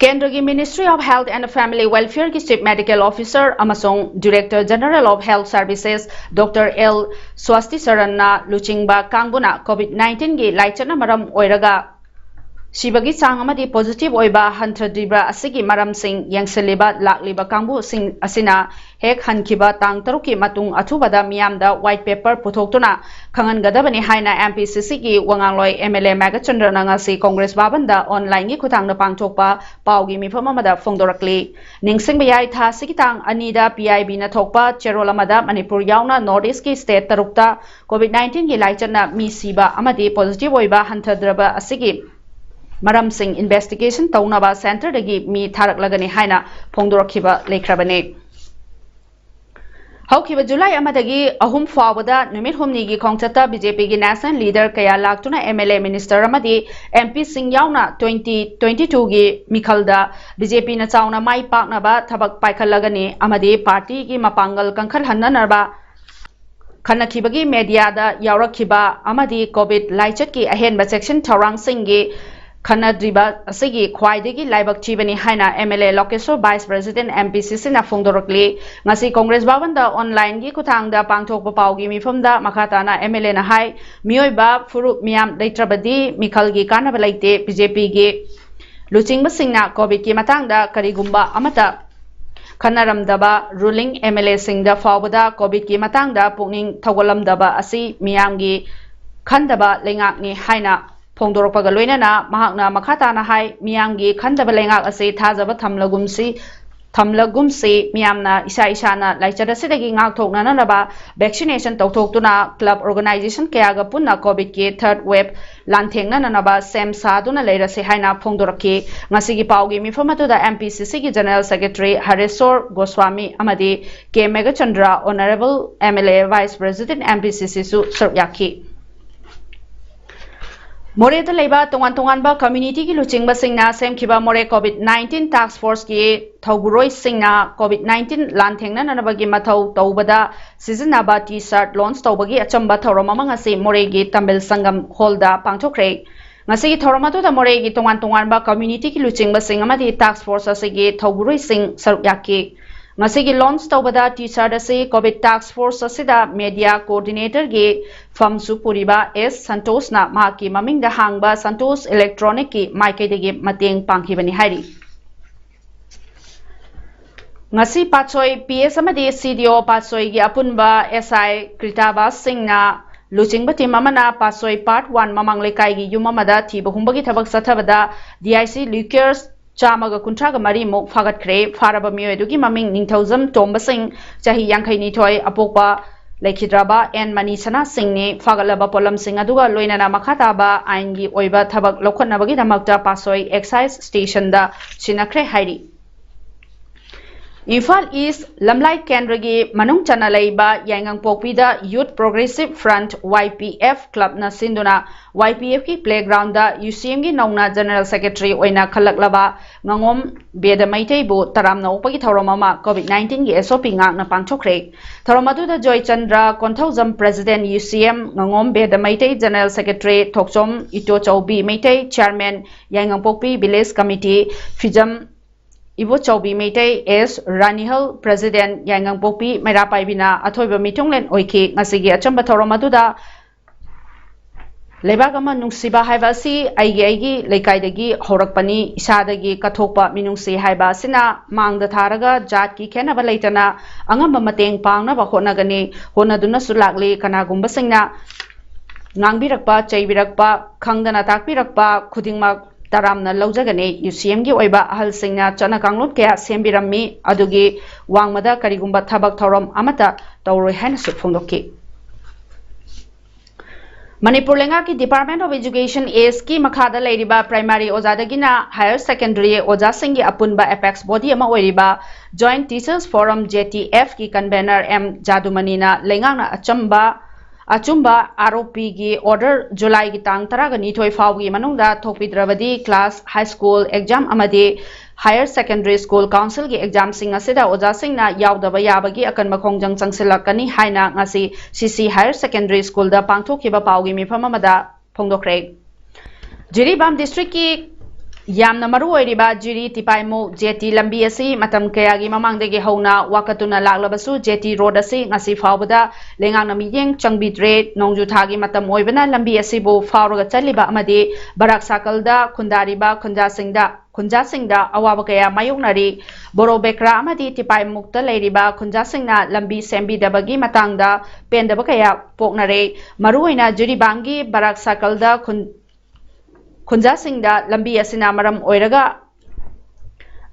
ꯀꯦꯟꯗ꯭ꯔꯒꯤ Ministry of Health and Family Welfare ꯒꯤ Chief Medical Officer ꯑꯃꯁꯨꯡ Director General of Health Services Doctor L ꯁ꯭ꯋꯥꯁꯇꯤꯆꯔꯟꯅ ꯂꯨꯆꯤꯡꯕ ꯀꯥꯡꯕꯨꯅ COVID nineteen ꯒꯤ ꯂꯥꯏꯆꯠꯅ ꯃꯔꯝ ꯑꯣꯏꯔꯒ ꯁꯤꯕꯒꯤ ꯆꯥꯡ ꯑꯃꯗꯤ positive ꯑꯣꯏꯕ ꯍꯟꯊꯗ꯭ꯔꯤꯕ ꯑꯁꯤꯒꯤ ꯃꯔꯝꯁꯤꯡ ꯌꯦꯡꯁꯤꯜꯂꯤꯕ ꯂꯥꯛꯂꯤꯕ ꯀꯥꯡꯕꯨꯁꯤꯡ ꯑꯁꯤꯅ ꯍꯦꯛ ꯍꯟꯈꯤꯕ ꯇꯥꯡ ꯇꯔꯨꯛꯀꯤ ꯃꯇꯨꯡ ꯑꯊꯨꯕꯗ ꯃꯤꯌꯥꯝꯗ white paper ꯄꯨꯊꯣꯛꯇꯨꯅ ꯈꯪꯍꯟꯒꯗꯕꯅꯤ ꯍꯥꯏꯅ M P C C ꯒꯤ ꯋꯥ ꯉꯥꯡꯂꯣꯏ M L A ꯃꯦꯘꯆꯟꯗ꯭ꯔꯅ ꯉꯁꯤ Congress ꯚꯕꯟꯗ online ꯒꯤ ꯈꯨꯠꯊꯥꯡꯗ ꯄꯥꯡꯊꯣꯛꯄ ꯄꯥꯎꯒꯤ ꯃꯤꯐꯝ ꯑꯃꯗ ꯐꯣꯡꯗꯣꯔꯛꯂꯤ꯫ ꯅꯤꯡꯁꯤꯡꯕ ꯌꯥꯏ, ꯊꯥ ꯑꯁꯤꯒꯤ ꯇꯥꯡ ꯑꯅꯤꯗ P I B ꯅ ꯊꯣꯛꯄ ꯆꯦꯔꯣꯜ ꯑꯃꯗ ꯃꯅꯤꯄꯨꯔ ꯌꯥꯎꯅ North East ꯀꯤ state ꯇꯔꯨꯛꯇ COVID nineteen ꯒꯤ ꯂꯥꯏꯆꯠꯅ ꯃꯤ ꯁꯤꯕ ꯑꯃꯗꯤ positive ꯑꯣꯏꯕ ꯍꯟꯊꯗ꯭ꯔꯕ ꯑꯁꯤꯒꯤ ꯃꯔꯝꯁꯤꯡ investigation ꯇꯧꯅꯕ centre ꯗꯒꯤ ꯃꯤ ꯊꯥꯔꯛꯂꯒꯅꯤ ꯍꯥꯏꯅ ꯐꯣꯡꯗꯣꯔꯛꯈꯤꯕ ꯂꯩꯈ꯭ꯔꯕꯅꯤ꯫ ꯍꯧꯈꯤꯕ ꯖꯨꯂꯥꯏ ꯑꯃꯗꯒꯤ ꯑꯍꯨꯝ ꯐꯥꯎꯕꯗ ꯅꯨꯃꯤꯠ ꯍꯨꯝꯅꯤꯒꯤ ꯈꯣꯡꯆꯠꯇ B J P ꯒꯤ national leader ꯀꯌꯥ ꯂꯥꯛꯇꯨꯅ M L A, minister ꯑꯃꯗꯤ M P ꯁꯤꯡ ꯌꯥꯎꯅ twenty twenty-two ꯒꯤ ꯃꯤꯈꯜꯗ B J P ꯅ ꯆꯥꯎꯅ ꯃꯥꯏ ꯄꯥꯛꯅꯕ ꯊꯕꯛ ꯄꯥꯏꯈꯠꯂꯒꯅꯤ ꯑꯃꯗꯤ party ꯒꯤ ꯃꯄꯥꯡꯒꯜ ꯀꯟꯈꯠꯍꯟꯅꯅꯕ ꯈꯟꯅꯈꯤꯕꯒꯤ media ꯗ ꯌꯥꯎꯔꯛꯈꯤꯕ ꯑꯃꯗꯤ COVID ꯂꯥꯏꯆꯠꯀꯤ ꯑꯍꯦꯟꯕ ꯆꯦꯛꯁꯤꯟ ꯊꯧꯔꯥꯡꯁꯤꯡꯒꯤ ꯈꯟꯅꯗ꯭ꯔꯤꯕ ꯑꯁꯤꯒꯤ ꯈ꯭ꯋꯥꯏꯗꯒꯤ ꯂꯥꯏꯕꯛ ꯊꯤꯕꯅꯤ ꯍꯥꯏꯅ MLA ꯂꯣꯀꯦꯁꯣꯔ, Vice President MPCCꯅ ꯐꯣꯡꯗꯣꯔꯛꯂꯤ꯫ ꯉꯁꯤ ꯀꯣꯡꯒ꯭ꯔꯦꯁ ꯚꯕꯟꯗ online-ꯒꯤ ꯈꯨꯠꯊꯥꯡꯗ ꯄꯥꯡꯊꯣꯛꯄ ꯄꯥꯎꯒꯤ ꯃꯤꯐꯝꯗ ꯃꯈꯥ ꯇꯥꯅ MLAꯅ ꯍꯥꯏ, ꯃꯤꯑꯣꯏꯕ ꯐꯨꯔꯨꯞ ꯃꯤꯌꯥꯝ ꯂꯩꯇ꯭ꯔꯕꯗꯤ ꯃꯤꯈꯜꯒꯤ ꯀꯥꯟꯅꯕ ꯂꯩꯇꯦ꯫ BJPꯒꯤ ꯂꯨꯆꯤꯡꯕꯁꯤꯡꯅ COVIDꯀꯤ ꯃꯇꯥꯡꯗ ꯀꯔꯤꯒꯨꯝꯕ ꯑꯃꯠꯇ ꯈꯟꯅꯔꯝꯗꯕ ruling MLAꯁꯤꯡꯗ ꯐꯥꯎꯕꯗ COVIDꯀꯤ ꯃꯇꯥꯡꯗ ꯄꯨꯛꯅꯤꯡ ꯊꯧꯒꯠꯂꯝꯗꯕ ꯑꯁꯤ ꯃꯤꯌꯥꯝꯒꯤ ꯈꯟꯗꯕ ꯂꯩꯉꯥꯛꯅꯤ ꯍꯥꯏꯅ ꯐꯣꯡꯗꯣꯔꯛꯄꯒ ꯂꯣꯏꯅꯅ ꯃꯍꯥꯛꯅ ꯃꯈꯥ ꯇꯥꯅ ꯍꯥꯏ, ꯃꯤꯌꯥꯝꯒꯤ ꯈꯟꯗꯕ ꯂꯩꯉꯥꯛ ꯑꯁꯤ ꯊꯥꯖꯕ ꯊꯝꯂꯒꯨꯝꯁꯤ, ꯊꯝꯂꯒꯨꯝꯁꯤ, ꯃꯤꯌꯥꯝꯅ ꯏꯁꯥ ꯏꯁꯥꯅ ꯂꯥꯏꯆꯠ ꯑꯁꯤꯗꯒꯤ ꯉꯥꯛꯊꯣꯛꯅꯅꯕ vaccination ꯇꯧꯊꯣꯛꯇꯨꯅ club organisation ꯀꯌꯥꯒ ꯄꯨꯟꯅ COVIDꯀꯤ third wave ꯂꯥꯟꯊꯦꯡꯅꯅꯕ ꯁꯦꯝ ꯁꯥꯗꯨꯅ ꯂꯩꯔꯁꯤ ꯍꯥꯏꯅ ꯐꯣꯡꯗꯣꯔꯛꯈꯤ꯫ ꯉꯁꯤꯒꯤ ꯄꯥꯎꯒꯤ ꯃꯤꯐꯝ ꯑꯗꯨꯗ MPCCꯒꯤ General Secretary ꯍꯔꯦꯁꯣꯔ ꯒꯣꯁ꯭ꯋꯥꯃꯤ ꯑꯃꯗꯤ K Meghachandra, Honourable MLA, Vice President MPCCꯁꯨ ꯁꯔꯨꯛ ꯌꯥꯈꯤ꯫ ꯃꯣꯔꯦꯗ ꯂꯩꯕ ꯇꯣꯉꯥꯟ ꯇꯣꯉꯥꯟꯕ communityꯒꯤ ꯂꯨꯆꯤꯡꯕꯁꯤꯡꯅ ꯁꯦꯝꯈꯤꯕ ꯃꯣꯔꯦ COVID nineteen task forceꯀꯤ ꯊꯧꯕꯨꯔꯣꯏꯁꯤꯡꯅ COVID nineteen ꯂꯥꯟꯊꯦꯡꯅꯅꯕꯒꯤ ꯃꯊꯧ ꯇꯧꯕꯗ ꯁꯤꯖꯤꯟꯅꯕ T-shirt launch ꯇꯧꯕꯒꯤ ꯑꯆꯝꯕ ꯊꯧꯔꯝ ꯑꯃ ꯉꯁꯤ ꯃꯣꯔꯦꯒꯤ ꯇꯝꯕꯤꯜ ꯁꯪꯒꯝ hallꯗ ꯄꯥꯡꯊꯣꯛꯈ꯭ꯔꯦ꯫ ꯉꯁꯤꯒꯤ ꯊꯧꯔꯝ ꯑꯗꯨꯗ ꯃꯣꯔꯦꯒꯤ ꯇꯣꯉꯥꯟ ꯇꯣꯉꯥꯟꯕ communityꯒꯤ ꯂꯨꯆꯤꯡꯕꯁꯤꯡ ꯑꯃꯗꯤ task force ꯑꯁꯤꯒꯤ ꯊꯧꯕꯨꯔꯣꯏꯁꯤꯡ ꯁꯔꯨꯛ ꯌꯥꯈꯤ꯫ ꯉꯁꯤꯒꯤ launch ꯇꯧꯕꯗ T-shirt ꯑꯁꯤ COVID task force ꯑꯁꯤꯗ media coordinatorꯒꯤ ꯐꯝꯁꯨ ꯄꯨꯔꯤꯕ S ꯁꯟꯇꯣꯁꯅ ꯃꯍꯥꯛꯀꯤ ꯃꯃꯤꯡꯗ ꯍꯥꯡꯕ ꯁꯟꯇꯣꯁ Electronicꯀꯤ ꯃꯥꯏꯀꯩꯗꯒꯤ ꯃꯇꯦꯡ ꯄꯥꯡꯈꯤꯕꯅꯤ ꯍꯥꯏꯔꯤ꯫ ꯉꯁꯤ ꯄꯥꯠꯁꯣꯏ PS ꯑꯃꯗꯤ CDO ꯄꯥꯠꯁꯣꯏꯒꯤ ꯑꯄꯨꯟꯕ SI ꯀ꯭ꯔꯤꯇꯥꯕꯥꯁꯁꯤꯡꯅ ꯂꯨꯆꯤꯡꯕ team ꯑꯃꯅ ꯄꯥꯠꯁꯣꯏ Part One ꯃꯃꯥꯡ ꯂꯩꯀꯥꯏꯒꯤ ꯌꯨꯝ ꯑꯃꯗ ꯊꯤꯕ ꯍꯨꯝꯕꯒꯤ ꯊꯕꯛ ꯆꯠꯊꯕꯗ DIC liquors ꯆꯥꯝꯃꯒ ꯀꯨꯟꯊ꯭ꯔꯥꯒ ꯃꯔꯤꯃꯨꯛ ꯐꯥꯒꯠꯈ꯭ꯔꯦ꯫ ꯐꯥꯔꯕ ꯃꯤꯑꯣꯏ ꯑꯗꯨꯒꯤ ꯃꯃꯤꯡ ꯅꯤꯡꯊꯧꯖꯝ ꯇꯣꯝꯕꯁꯤꯡ, ꯆꯍꯤ ꯌꯥꯡꯈꯩ ꯅꯤꯊꯣꯏ, ꯑꯄꯣꯛꯄ ꯂꯩꯈꯤꯗ꯭ꯔꯕ N ꯃꯅꯤ ꯁꯅꯥꯁꯤꯡꯅꯤ꯫ ꯐꯥꯒꯠꯂꯕ ꯄꯣꯠꯂꯝꯁꯤꯡ ꯑꯗꯨꯒ ꯂꯣꯏꯅꯅ ꯃꯈꯥ ꯇꯥꯕ ꯑꯥꯏꯟꯒꯤ ꯑꯣꯏꯕ ꯊꯕꯛ ꯂꯧꯈꯠꯅꯕꯒꯤꯗꯃꯛꯇ ꯄꯥꯠꯁꯣꯏ excise stationꯗ ꯁꯤꯟꯅꯈ꯭ꯔꯦ ꯍꯥꯏꯔꯤ꯫ ꯏꯝꯐꯥꯜ ꯏꯁ ꯂꯝꯂꯥꯏ ꯀꯦꯟꯗ꯭ꯔꯒꯤ ꯃꯅꯨꯡ ꯆꯟꯅ ꯂꯩꯕ ꯌꯥꯏꯉꯪꯄꯣꯛꯄꯤꯗ Youth Progressive Front, Y P F, clubꯅ ꯁꯤꯟꯗꯨꯅ Y P Fꯀꯤ playgroundꯗ U C Mꯒꯤ ꯅꯧꯅ General Secretary ꯑꯣꯏꯅ ꯈꯜꯂꯛꯂꯕ ꯉꯉꯣꯝ ꯕꯦꯗ ꯃꯩꯇꯩꯕꯨ ꯇꯔꯥꯝꯅ ꯑꯣꯛꯄꯒꯤ ꯊꯧꯔꯝ ꯑꯃ COVID nineteenꯒꯤ S O P ꯉꯥꯛꯅ ꯄꯥꯡꯊꯣꯛꯈ꯭ꯔꯦ꯫ ꯊꯧꯔꯝ ꯑꯗꯨꯗ Joichandra Konthoujam President U C M, ꯉꯉꯣꯝ Beda Meitei General Secretary, Thokchom Itochoubi Meitei Chairman, Yaingangpokpi Village Committee, Phijam Ibochoubi Meitei S, Ranihal President, Yaingangpokpi ꯃꯩꯔꯥ ꯄꯥꯏꯕꯤꯅ ꯑꯊꯣꯏꯕ ꯃꯤꯊꯨꯡꯂꯦꯟ ꯑꯣꯏꯈꯤ꯫ ꯉꯁꯤꯒꯤ ꯑꯆꯝꯕ ꯊꯧꯔꯝ ꯑꯗꯨꯗ ꯂꯩꯕꯥꯛ ꯑꯃ ꯅꯨꯡꯁꯤꯕ ꯍꯥꯏꯕ ꯑꯁꯤ ꯑꯩꯒꯤ ꯑꯩꯒꯤ ꯂꯩꯀꯥꯏꯗꯒꯤ ꯍꯧꯔꯛꯄꯅꯤ, ꯏꯁꯥꯗꯒꯤ ꯀꯠꯊꯣꯛꯄ ꯃꯤꯅꯨꯡꯁꯤ ꯍꯥꯏꯕ ꯑꯁꯤꯅ ꯃꯥꯡꯗ ꯊꯥꯔꯒ ꯖꯥꯠꯀꯤ ꯈꯦꯠꯅꯕ ꯂꯩꯇꯅ ꯑꯉꯝꯕ ꯃꯇꯦꯡ ꯄꯥꯡꯅꯕ ꯍꯣꯠꯅꯒꯅꯤ, ꯍꯣꯠꯅꯗꯨꯅꯁꯨ ꯂꯥꯛꯂꯤ꯫ ꯀꯅꯥꯒꯨꯝꯕꯁꯤꯡꯅ ꯉꯥꯡꯕꯤꯔꯛꯄ, ꯆꯩꯕꯤꯔꯛꯄ, ꯈꯪꯗꯅ ꯇꯥꯛꯄꯤꯔꯛꯄ ꯈꯨꯗꯤꯡꯃꯛ ꯇꯔꯥꯝꯅ ꯂꯧꯖꯒꯅꯤ꯫ U C Mꯒꯤ ꯑꯣꯏꯕ ꯑꯍꯜꯁꯤꯡꯅ ꯆꯠꯅ ꯀꯥꯡꯂꯣꯟ ꯀꯌꯥ ꯁꯦꯝꯕꯤꯔꯝꯃꯤ, ꯑꯗꯨꯒꯤ ꯋꯥꯡꯃꯗ ꯀꯔꯤꯒꯨꯝꯕ ꯊꯕꯛ ꯊꯧꯔꯝ ꯑꯃꯠꯇ ꯇꯧꯔꯣꯏ ꯍꯥꯏꯅꯁꯨ ꯐꯣꯡꯗꯣꯛꯈꯤ꯫ ꯃꯅꯤꯄꯨꯔ ꯂꯩꯉꯥꯛꯀꯤ Department of Education, Ageꯀꯤ ꯃꯈꯥꯗ ꯂꯩꯔꯤꯕ primary ꯑꯣꯖꯥꯗꯒꯤꯅ higher secondary ꯑꯣꯖꯥꯁꯤꯡꯒꯤ ꯑꯄꯨꯟꯕ apex body ꯑꯃ ꯑꯣꯏꯔꯤꯕ Joint Teachers Forum, J T Fꯀꯤ convener M ꯖꯥꯗꯨꯃꯅꯤꯅ ꯂꯩꯉꯥꯛꯅ ꯑꯆꯝꯕ ꯑꯆꯨꯝꯕ R O Pꯒꯤ order Julyꯒꯤ ꯇꯥꯡ ꯇꯔꯥꯒ ꯅꯤꯊꯣꯏ ꯐꯥꯎꯕꯒꯤ ꯃꯅꯨꯡꯗ ꯊꯣꯛꯄꯤꯗ꯭ꯔꯕꯗꯤ class, high school exam ꯑꯃꯗꯤ higher secondary school councilꯒꯤ examꯁꯤꯡ ꯑꯁꯤꯗ ꯑꯣꯖꯥꯁꯤꯡꯅ ꯌꯥꯎꯗꯕ ꯌꯥꯕꯒꯤ ꯑꯀꯟꯕ ꯈꯣꯡꯖꯪ ꯆꯪꯁꯤꯜꯂꯛꯀꯅꯤ ꯍꯥꯏꯅ ꯉꯁꯤ C C Higher Secondary Schoolꯗ ꯄꯥꯡꯊꯣꯛꯈꯤꯕ ꯄꯥꯎꯒꯤ ꯃꯤꯐꯝ ꯑꯃꯗ ꯐꯣꯡꯗꯣꯛꯈ꯭ꯔꯦ꯫ ꯖꯤꯔꯤꯕꯥꯝ districtꯀꯤ ꯌꯥꯝꯅ ꯃꯔꯨ ꯑꯣꯏꯔꯤꯕ ꯖꯤꯔꯤ ꯇꯤꯄꯥꯏꯃꯨ J T ꯂꯝꯕꯤ ꯑꯁꯤ ꯃꯇꯝ ꯀꯌꯥꯒꯤ ꯃꯃꯥꯡꯗꯒꯤ ꯍꯧꯅ ꯋꯥꯀꯠꯇꯨꯅ ꯂꯥꯛꯂꯕꯁꯨ, J T road ꯑꯁꯤ ꯉꯁꯤ ꯐꯥꯎꯕꯗ ꯂꯩꯉꯥꯛꯅ ꯃꯤꯠꯌꯦꯡ ꯆꯪꯕꯤꯗ꯭ꯔꯦ꯫ ꯅꯣꯡꯖꯨ ꯊꯥꯒꯤ ꯃꯇꯝ ꯑꯣꯏꯕꯅ ꯂꯝꯕꯤ ꯑꯁꯤꯕꯨ ꯐꯥꯎꯔꯒ ꯆꯠꯂꯤꯕ ꯑꯃꯗꯤ ꯕꯔꯥꯛ circleꯗ ꯈꯨꯟꯗꯥꯔꯤꯕ ꯈꯨꯟꯖꯥꯁꯤꯡꯗ, ꯈꯨꯟꯖꯥꯁꯤꯡꯗ ꯑꯋꯥꯕ ꯀꯌꯥ ꯃꯥꯌꯣꯛꯅꯔꯤ꯫ ꯕꯣꯔꯣꯕꯦꯀ꯭ꯔꯥ ꯑꯃꯗꯤ ꯇꯤꯄꯥꯏꯃꯨꯛꯇ ꯂꯩꯔꯤꯕ ꯈꯨꯟꯖꯥꯁꯤꯡꯅ ꯂꯝꯕꯤ ꯁꯦꯝꯕꯤꯗꯕꯒꯤ ꯃꯇꯥꯡꯗ ꯄꯦꯟꯗꯕ ꯀꯌꯥ ꯄꯣꯛꯅꯔꯦ꯫ ꯃꯔꯨꯑꯣꯏꯅ ꯖꯤꯔꯤꯕꯥꯝꯒꯤ ꯕꯔꯥꯛ circleꯗ ꯈꯨꯟ-, ꯈꯨꯟꯖꯥꯁꯤꯡꯗ ꯂꯝꯕꯤ ꯑꯁꯤꯅ ꯃꯔꯝ ꯑꯣꯏꯔꯒ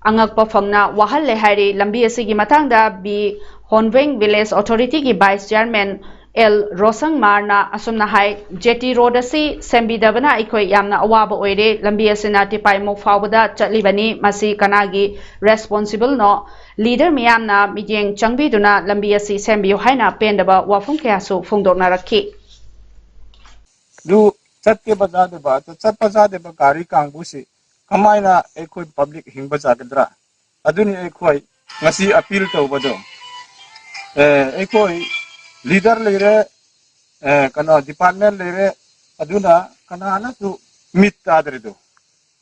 ꯑꯉꯛꯄ ꯐꯪꯅ ꯋꯥꯍꯜꯂꯦ ꯍꯥꯏꯔꯤ꯫ ꯂꯝꯕꯤ ꯑꯁꯤꯒꯤ ꯃꯇꯥꯡꯗ B ꯍꯣꯟꯕꯦꯡ Village Authorityꯒꯤ Vice Chairman ꯑꯦꯜ ꯔꯣꯁꯪ ꯃꯥꯔꯅ ꯑꯁꯨꯝꯅ ꯍꯥꯏ, "ꯖꯦꯇꯤ ꯔꯣꯗ ꯑꯁꯤ ꯁꯦꯝꯕꯤꯗꯕꯅ ꯑꯩꯈꯣꯏ ꯌꯥꯝꯅ ꯑꯋꯥꯕ ꯑꯣꯏꯔꯦ꯫ ꯂꯝꯕꯤ ꯑꯁꯤꯅ ꯇꯤꯄꯥꯏꯃꯨꯛ ꯐꯥꯎꯕꯗ ꯆꯠꯂꯤꯕꯅꯤ꯫ ꯃꯁꯤ ꯀꯅꯥꯒꯤ ꯔꯦꯁꯄꯣꯟꯁꯤꯕꯜꯅꯣ? ꯂꯤꯗꯔ ꯃꯤꯌꯥꯝꯅ ꯃꯤꯠꯌꯦꯡ ꯆꯪꯕꯤꯗꯨꯅ ꯂꯝꯕꯤ ꯑꯁꯤ ꯁꯦꯝꯕꯤꯌꯨ" ꯍꯥꯏꯅ ꯄꯦꯟꯗꯕ ꯋꯥꯐꯝ ꯀꯌꯥꯁꯨ ꯐꯣꯡꯗꯣꯛꯅꯔꯛꯈꯤ꯫ ꯑꯗꯨ ꯆꯠꯀꯦꯕ ꯆꯥꯗꯦꯕ, ꯑꯗꯨ ꯆꯠꯄ ꯆꯥꯗꯦꯕ ꯒꯥꯔꯤ ꯀꯥꯡꯕꯨꯁꯤ ꯀꯃꯥꯏꯅ ꯑꯩꯈꯣꯏ ꯄꯕ꯭ꯂꯤꯛ ꯍꯤꯡꯕ ꯆꯥꯒꯗ꯭ꯔꯥ? ꯑꯗꯨꯅꯤ ꯑꯩꯈꯣꯏ ꯉꯁꯤ ꯑꯄꯤꯜ ꯇꯧꯕꯗꯣ꯫ ꯑꯦ, ꯑꯩꯈꯣꯏ ꯂꯤꯗꯔ ꯂꯩꯔꯦ, ꯑꯦ, ꯀꯩꯅꯣ, ꯗꯤꯄꯥꯔꯠꯃꯦꯟ ꯂꯩꯔꯦ, ꯑꯗꯨꯅ ꯀꯅꯥꯅꯁꯨ ꯃꯤꯠ ꯇꯥꯗ꯭ꯔꯦꯗꯣ꯫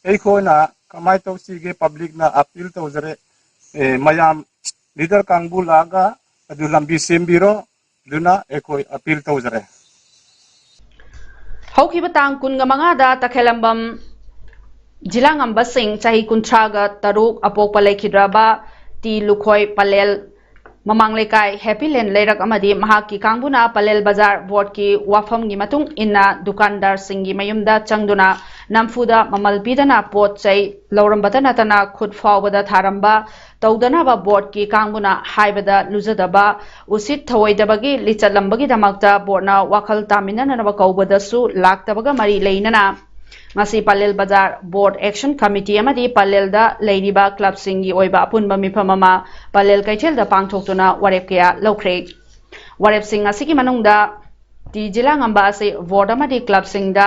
ꯑꯩꯈꯣꯏꯅ ꯀꯃꯥꯏꯅ ꯇꯧꯁꯤꯒꯦ? ꯄꯕ꯭ꯂꯤꯛꯅ ꯑꯄꯤꯜ ꯇꯧꯖꯔꯦ, ꯑꯦ, ꯃꯌꯥꯝ ꯂꯤꯗꯔ ꯀꯥꯡꯕꯨ ꯂꯥꯛꯑꯒ ꯑꯗꯨ ꯂꯝꯕꯤ ꯁꯦꯝꯕꯤꯔꯣ, ꯑꯗꯨꯅ ꯑꯩꯈꯣꯏ ꯑꯄꯤꯜ ꯇꯧꯖꯔꯦ꯫ ꯍꯧꯈꯤꯕ ꯇꯥꯡ ꯀꯨꯟꯒ ꯃꯉꯥꯗ ꯇꯈꯦꯂꯝꯕꯝ ꯖꯤꯂꯥ ꯉꯝꯕꯁꯤꯡ ꯆꯍꯤ ꯀꯨꯟꯊ꯭ꯔꯥꯒ ꯇꯔꯨꯛ ꯑꯄꯣꯛꯄ ꯂꯩꯈꯤꯗ꯭ꯔꯕ ꯇꯤ ꯂꯨꯈꯣꯏ ꯄꯂꯦꯜ ꯃꯃꯥꯡ ꯂꯩꯀꯥꯏ ꯍꯦꯄꯤ ꯂꯦꯟ ꯂꯩꯔꯛ ꯑꯃꯗꯤ ꯃꯍꯥꯛꯀꯤ ꯀꯥꯡꯕꯨꯅ ꯄꯂꯦꯜ ꯕꯖꯥꯔ ꯕꯣꯔꯗꯀꯤ ꯋꯥꯐꯝꯒꯤ ꯃꯇꯨꯡ ꯏꯟꯅ ꯗꯨꯀꯥꯟꯗꯥꯔꯁꯤꯡꯒꯤ ꯃꯌꯨꯝꯗ ꯆꯪꯗꯨꯅ ꯅꯝꯐꯨꯗ ꯃꯃꯜ ꯄꯤꯗꯅ ꯄꯣꯠ ꯆꯩ ꯂꯧꯔꯝꯕꯇ ꯅꯠꯇꯅ ꯈꯨꯠ ꯐꯥꯎꯕꯗ ꯊꯥꯔꯝꯕ ꯇꯧꯗꯅꯕ ꯕꯣꯔꯗꯀꯤ ꯀꯥꯡꯕꯨꯅ ꯍꯥꯏꯕꯗ ꯂꯨꯖꯗꯕ, ꯎꯁꯤꯠ ꯊꯑꯣꯏꯗꯕꯒꯤ ꯂꯤꯆꯠꯂꯝꯕꯒꯤꯗꯃꯛꯇ ꯕꯣꯔꯗꯅ ꯋꯥꯈꯜ ꯇꯥꯃꯤꯟꯅꯅꯕ ꯀꯧꯕꯗꯁꯨ ꯂꯥꯛꯇꯕꯒ ꯃꯔꯤ ꯂꯩꯅꯅ ꯉꯁꯤ ꯄꯂꯦꯜ ꯕꯖꯥꯔ ꯕꯣꯔꯗ ꯑꯦꯛꯁꯟ ꯀꯃꯤꯇꯤ ꯑꯃꯗꯤ ꯄꯂꯦꯜꯗ ꯂꯩꯔꯤꯕ ꯀ꯭ꯂꯕꯁꯤꯡꯒꯤ ꯑꯣꯏꯕ ꯑꯄꯨꯟꯕ ꯃꯤꯐꯝ ꯑꯃ ꯄꯂꯦꯜ ꯀꯩꯊꯦꯜꯗ ꯄꯥꯡꯊꯣꯛꯇꯨꯅ ꯋꯥꯔꯦꯞ ꯀꯌꯥ ꯂꯧꯈ꯭ꯔꯦ꯫ ꯋꯥꯔꯦꯞꯁꯤꯡ ꯑꯁꯤꯒꯤ ꯃꯅꯨꯡꯗ ꯇꯤ ꯖꯤꯂꯥ ꯉꯝꯕ ꯑꯁꯤ ꯕꯣꯔꯗ ꯑꯃꯗꯤ ꯀ꯭ꯂꯕꯁꯤꯡꯗ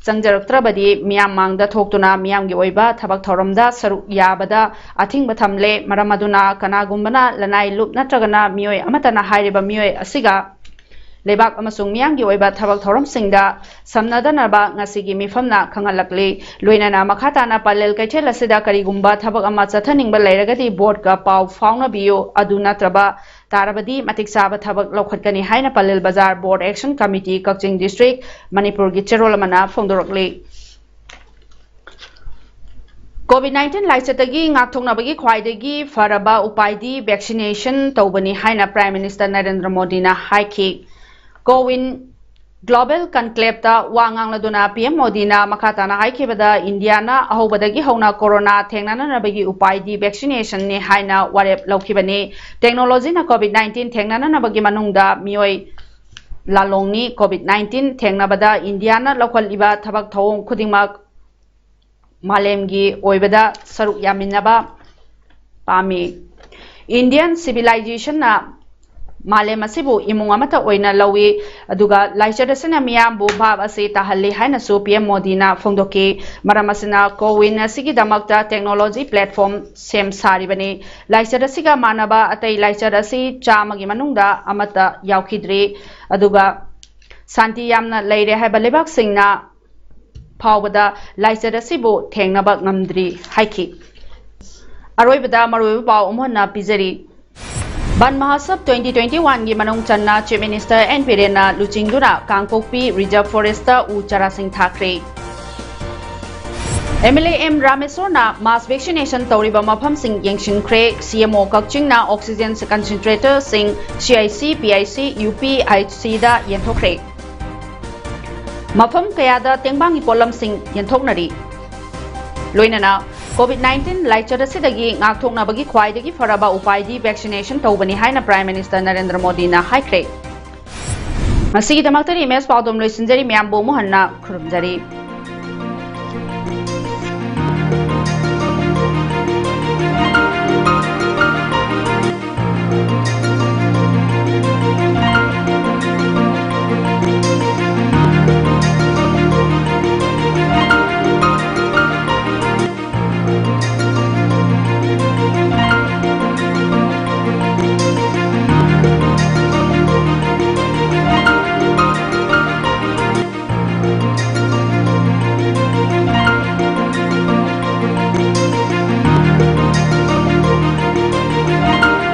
ꯆꯪꯖꯔꯛꯇ꯭ꯔꯕꯗꯤ ꯃꯤꯌꯥꯝ ꯃꯥꯡꯗ ꯊꯣꯛꯇꯨꯅ ꯃꯤꯌꯥꯝꯒꯤ ꯑꯣꯏꯕ ꯊꯕꯛ ꯊꯧꯔꯝꯗ ꯁꯔꯨꯛ ꯌꯥꯕꯗ ꯑꯊꯤꯡꯕ ꯊꯝꯂꯦ꯫ ꯃꯔꯝ ꯑꯗꯨꯅ ꯀꯅꯥꯒꯨꯝꯕꯅ ꯂꯅꯥꯏ ꯂꯨꯞ ꯅꯠꯇ꯭ꯔꯒꯅ ꯃꯤꯑꯣꯏ ꯑꯃꯠꯇꯅ ꯍꯥꯏꯔꯤꯕ ꯃꯤꯑꯣꯏ ꯑꯁꯤꯒ ꯂꯩꯕꯥꯛ ꯑꯃꯁꯨꯡ ꯃꯤꯌꯥꯝꯒꯤ ꯑꯣꯏꯕ ꯊꯕꯛ ꯊꯧꯔꯝꯁꯤꯡꯗ ꯁꯝꯅꯗꯅꯕ ꯉꯁꯤꯒꯤ ꯃꯤꯐꯝꯅ ꯈꯪꯍꯜꯂꯛꯂꯤ꯫ ꯂꯣꯏꯅꯅ ꯃꯈꯥ ꯇꯥꯅ ꯄꯂꯦꯜ ꯀꯩꯊꯦꯜ ꯑꯁꯤꯗ ꯀꯔꯤꯒꯨꯝꯕ ꯊꯕꯛ ꯑꯃ ꯆꯠꯊꯅꯤꯡꯕ ꯂꯩꯔꯒꯗꯤ ꯕꯣꯔꯗꯀ ꯄꯥꯎ ꯐꯥꯎꯅꯕꯤꯌꯨ, ꯑꯗꯨ ꯅꯠꯇ꯭ꯔꯕ ꯇꯥꯔꯕꯗꯤ ꯃꯇꯤꯛ ꯆꯥꯕ ꯊꯕꯛ ꯂꯧꯈꯠꯀꯅꯤ ꯍꯥꯏꯅ ꯄꯂꯦꯜ ꯕꯖꯥꯔ ꯕꯣꯔꯗ ꯑꯦꯛꯁꯟ ꯀꯃꯤꯇꯤ ꯀꯛꯆꯤꯡ ꯗꯤꯁꯇ꯭ꯔꯤꯛ ꯃꯅꯤꯄꯨꯔꯒꯤ ꯆꯦꯔꯣꯜ ꯑꯃꯅ ꯐꯣꯡꯗꯣꯔꯛꯂꯤ꯫ ꯀꯣꯚꯤꯗ ꯅꯥꯏꯟꯇꯤꯟ ꯂꯥꯏꯆꯠꯇꯒꯤ ꯉꯥꯛꯊꯣꯛꯅꯕꯒꯤ ꯈ꯭ꯋꯥꯏꯗꯒꯤ ꯐꯔꯕ ꯎꯄꯥꯏꯗꯤ ꯚꯦꯛꯁꯤꯅꯦꯁꯟ ꯇꯧꯕꯅꯤ ꯍꯥꯏꯅ ꯄ꯭ꯔꯥꯏꯝ ꯃꯤꯅꯤꯁꯇꯔ ꯅꯔꯦꯟꯗ꯭ꯔ ꯃꯣꯗꯤꯅ ꯍꯥꯏꯈꯤ꯫ ꯀꯣꯋꯤꯟ ꯒ꯭ꯂꯣꯕꯦꯜ ꯀꯟꯀ꯭ꯂꯦꯞꯇ ꯋꯥ ꯉꯥꯡꯂꯗꯨꯅ ꯄꯤ ꯑꯦꯝ ꯃꯣꯗꯤꯅ ꯃꯈꯥ ꯇꯥꯅ ꯍꯥꯏꯈꯤꯕꯗ, ꯏꯟꯗꯤꯌꯥꯅ ꯑꯍꯧꯕꯗꯒꯤ ꯍꯧꯅ ꯀꯣꯔꯣꯅꯥ ꯊꯦꯡꯅꯅꯅꯕꯒꯤ ꯎꯄꯥꯏꯗꯤ ꯚꯦꯛꯁꯤꯅꯦꯁꯟꯅꯤ ꯍꯥꯏꯅ ꯋꯥꯔꯦꯞ ꯂꯧꯈꯤꯕꯅꯤ꯫ ꯇꯦꯛꯅꯣꯂꯣꯖꯤꯅ ꯀꯣꯚꯤꯗ ꯅꯥꯏꯟꯇꯤꯟ ꯊꯦꯡꯅꯅꯅꯕꯒꯤ ꯃꯅꯨꯡꯗ ꯃꯤꯑꯣꯏ ꯂꯥꯂꯣꯡꯅꯤ꯫ COVID nineteen ꯊꯦꯡꯅꯕꯗ ꯏꯟꯗꯤꯌꯥꯅ ꯂꯧꯈꯠꯂꯤꯕ ꯊꯕꯛ ꯊꯧꯑꯣꯡ ꯈꯨꯗꯤꯡꯃꯛ ꯃꯥꯂꯦꯝꯒꯤ ꯑꯣꯏꯕꯗ ꯁꯔꯨꯛ ꯌꯥꯃꯤꯟꯅꯕ ꯄꯥꯝꯃꯤ꯫ Indian civilizationꯅ ꯃꯥꯂꯦꯝ ꯑꯁꯤꯕꯨ ꯏꯃꯨꯡ ꯑꯃꯠꯇ ꯑꯣꯏꯅ ꯂꯧꯏ, ꯑꯗꯨꯒ ꯂꯥꯏꯆꯠ ꯑꯁꯤꯅ ꯃꯤꯌꯥꯝꯕꯨ ꯚꯥꯞ ꯑꯁꯤ ꯇꯥꯍꯜꯂꯤ ꯍꯥꯏꯅꯁꯨ PM ꯃꯣꯗꯤꯅ ꯐꯣꯡꯗꯣꯛꯈꯤ꯫ ꯃꯔꯝ ꯑꯁꯤꯅ CoWIN ꯑꯁꯤꯒꯤꯗꯃꯛꯇ technology platform ꯁꯦꯝ ꯁꯥꯔꯤꯕꯅꯤ꯫ ꯂꯥꯏꯆꯠ ꯑꯁꯤꯒ ꯃꯥꯟꯅꯕ ꯑꯇꯩ ꯂꯥꯏꯆꯠ ꯑꯁꯤ ꯆꯥꯝꯃꯒꯤ ꯃꯅꯨꯡꯗ ꯑꯃꯠꯇ ꯌꯥꯎꯈꯤꯗ꯭ꯔꯤ, ꯑꯗꯨꯒ ꯁꯥꯟꯇꯤ ꯌꯥꯝꯅ ꯂꯩꯔꯦ ꯍꯥꯏꯕ ꯂꯩꯕꯥꯛꯁꯤꯡꯅ ꯐꯥꯎꯕꯗ ꯂꯥꯏꯆꯠ ꯑꯁꯤꯕꯨ ꯊꯦꯡꯅꯕ ꯉꯝꯗ꯭ꯔꯤ ꯍꯥꯏꯈꯤ꯫ ꯑꯔꯣꯏꯕꯗ ꯃꯔꯨꯑꯣꯏꯕ ꯄꯥꯎ ꯑꯃꯨꯛ ꯍꯟꯅ ꯄꯤꯖꯔꯤ꯫ Van Mahotsav twenty twenty-oneꯒꯤ ꯃꯅꯨꯡ ꯆꯟꯅ Chief Minister N Birenꯅ ꯂꯨꯆꯤꯡꯗꯨꯅ ꯀꯥꯡꯄꯣꯛꯄꯤ Reserve Forestꯇ ꯎ ꯆꯥꯔꯥꯁꯤꯡ ꯊꯥꯈ꯭ꯔꯦ꯫ MLA M ꯔꯥꯃꯦꯁꯣꯔꯅ mass vaccination ꯇꯧꯔꯤꯕ ꯃꯐꯝꯁꯤꯡ ꯌꯦꯡꯁꯤꯟꯈ꯭ꯔꯦ꯫ CMO ꯀꯛꯆꯤꯡꯅ oxygen concentratorꯁꯤꯡ CIC, PIC, UPHCꯗ ꯌꯦꯟꯊꯣꯛꯈ꯭ꯔꯦ꯫ ꯃꯐꯝ ꯀꯌꯥꯗ ꯇꯦꯡꯕꯥꯡꯒꯤ ꯄꯣꯠꯂꯝꯁꯤꯡ ꯌꯦꯟꯊꯣꯛꯅꯔꯤ꯫ ꯂꯣꯏꯅꯅ COVID nineteen ꯂꯥꯏꯆꯠ ꯑꯁꯤꯗꯒꯤ ꯉꯥꯛꯊꯣꯛꯅꯕꯒꯤ ꯈ꯭ꯋꯥꯏꯗꯒꯤ ꯐꯔꯕ ꯎꯄꯥꯏꯗꯤ vaccination ꯇꯧꯕꯅꯤ ꯍꯥꯏꯅ Prime Minister ꯅꯔꯦꯟꯗ꯭ꯔ ꯃꯣꯗꯤꯅ ꯍꯥꯏꯈ꯭ꯔꯦ꯫ ꯃꯁꯤꯒꯤꯗꯃꯛꯇꯗꯤ MS ꯄꯥꯎꯗꯝ ꯂꯣꯏꯁꯤꯟꯖꯔꯤ꯫ ꯃꯌꯥꯝꯕꯨ ꯑꯃꯨꯛ ꯍꯟꯅ ꯈꯨꯔꯨꯝꯖꯔꯤ꯫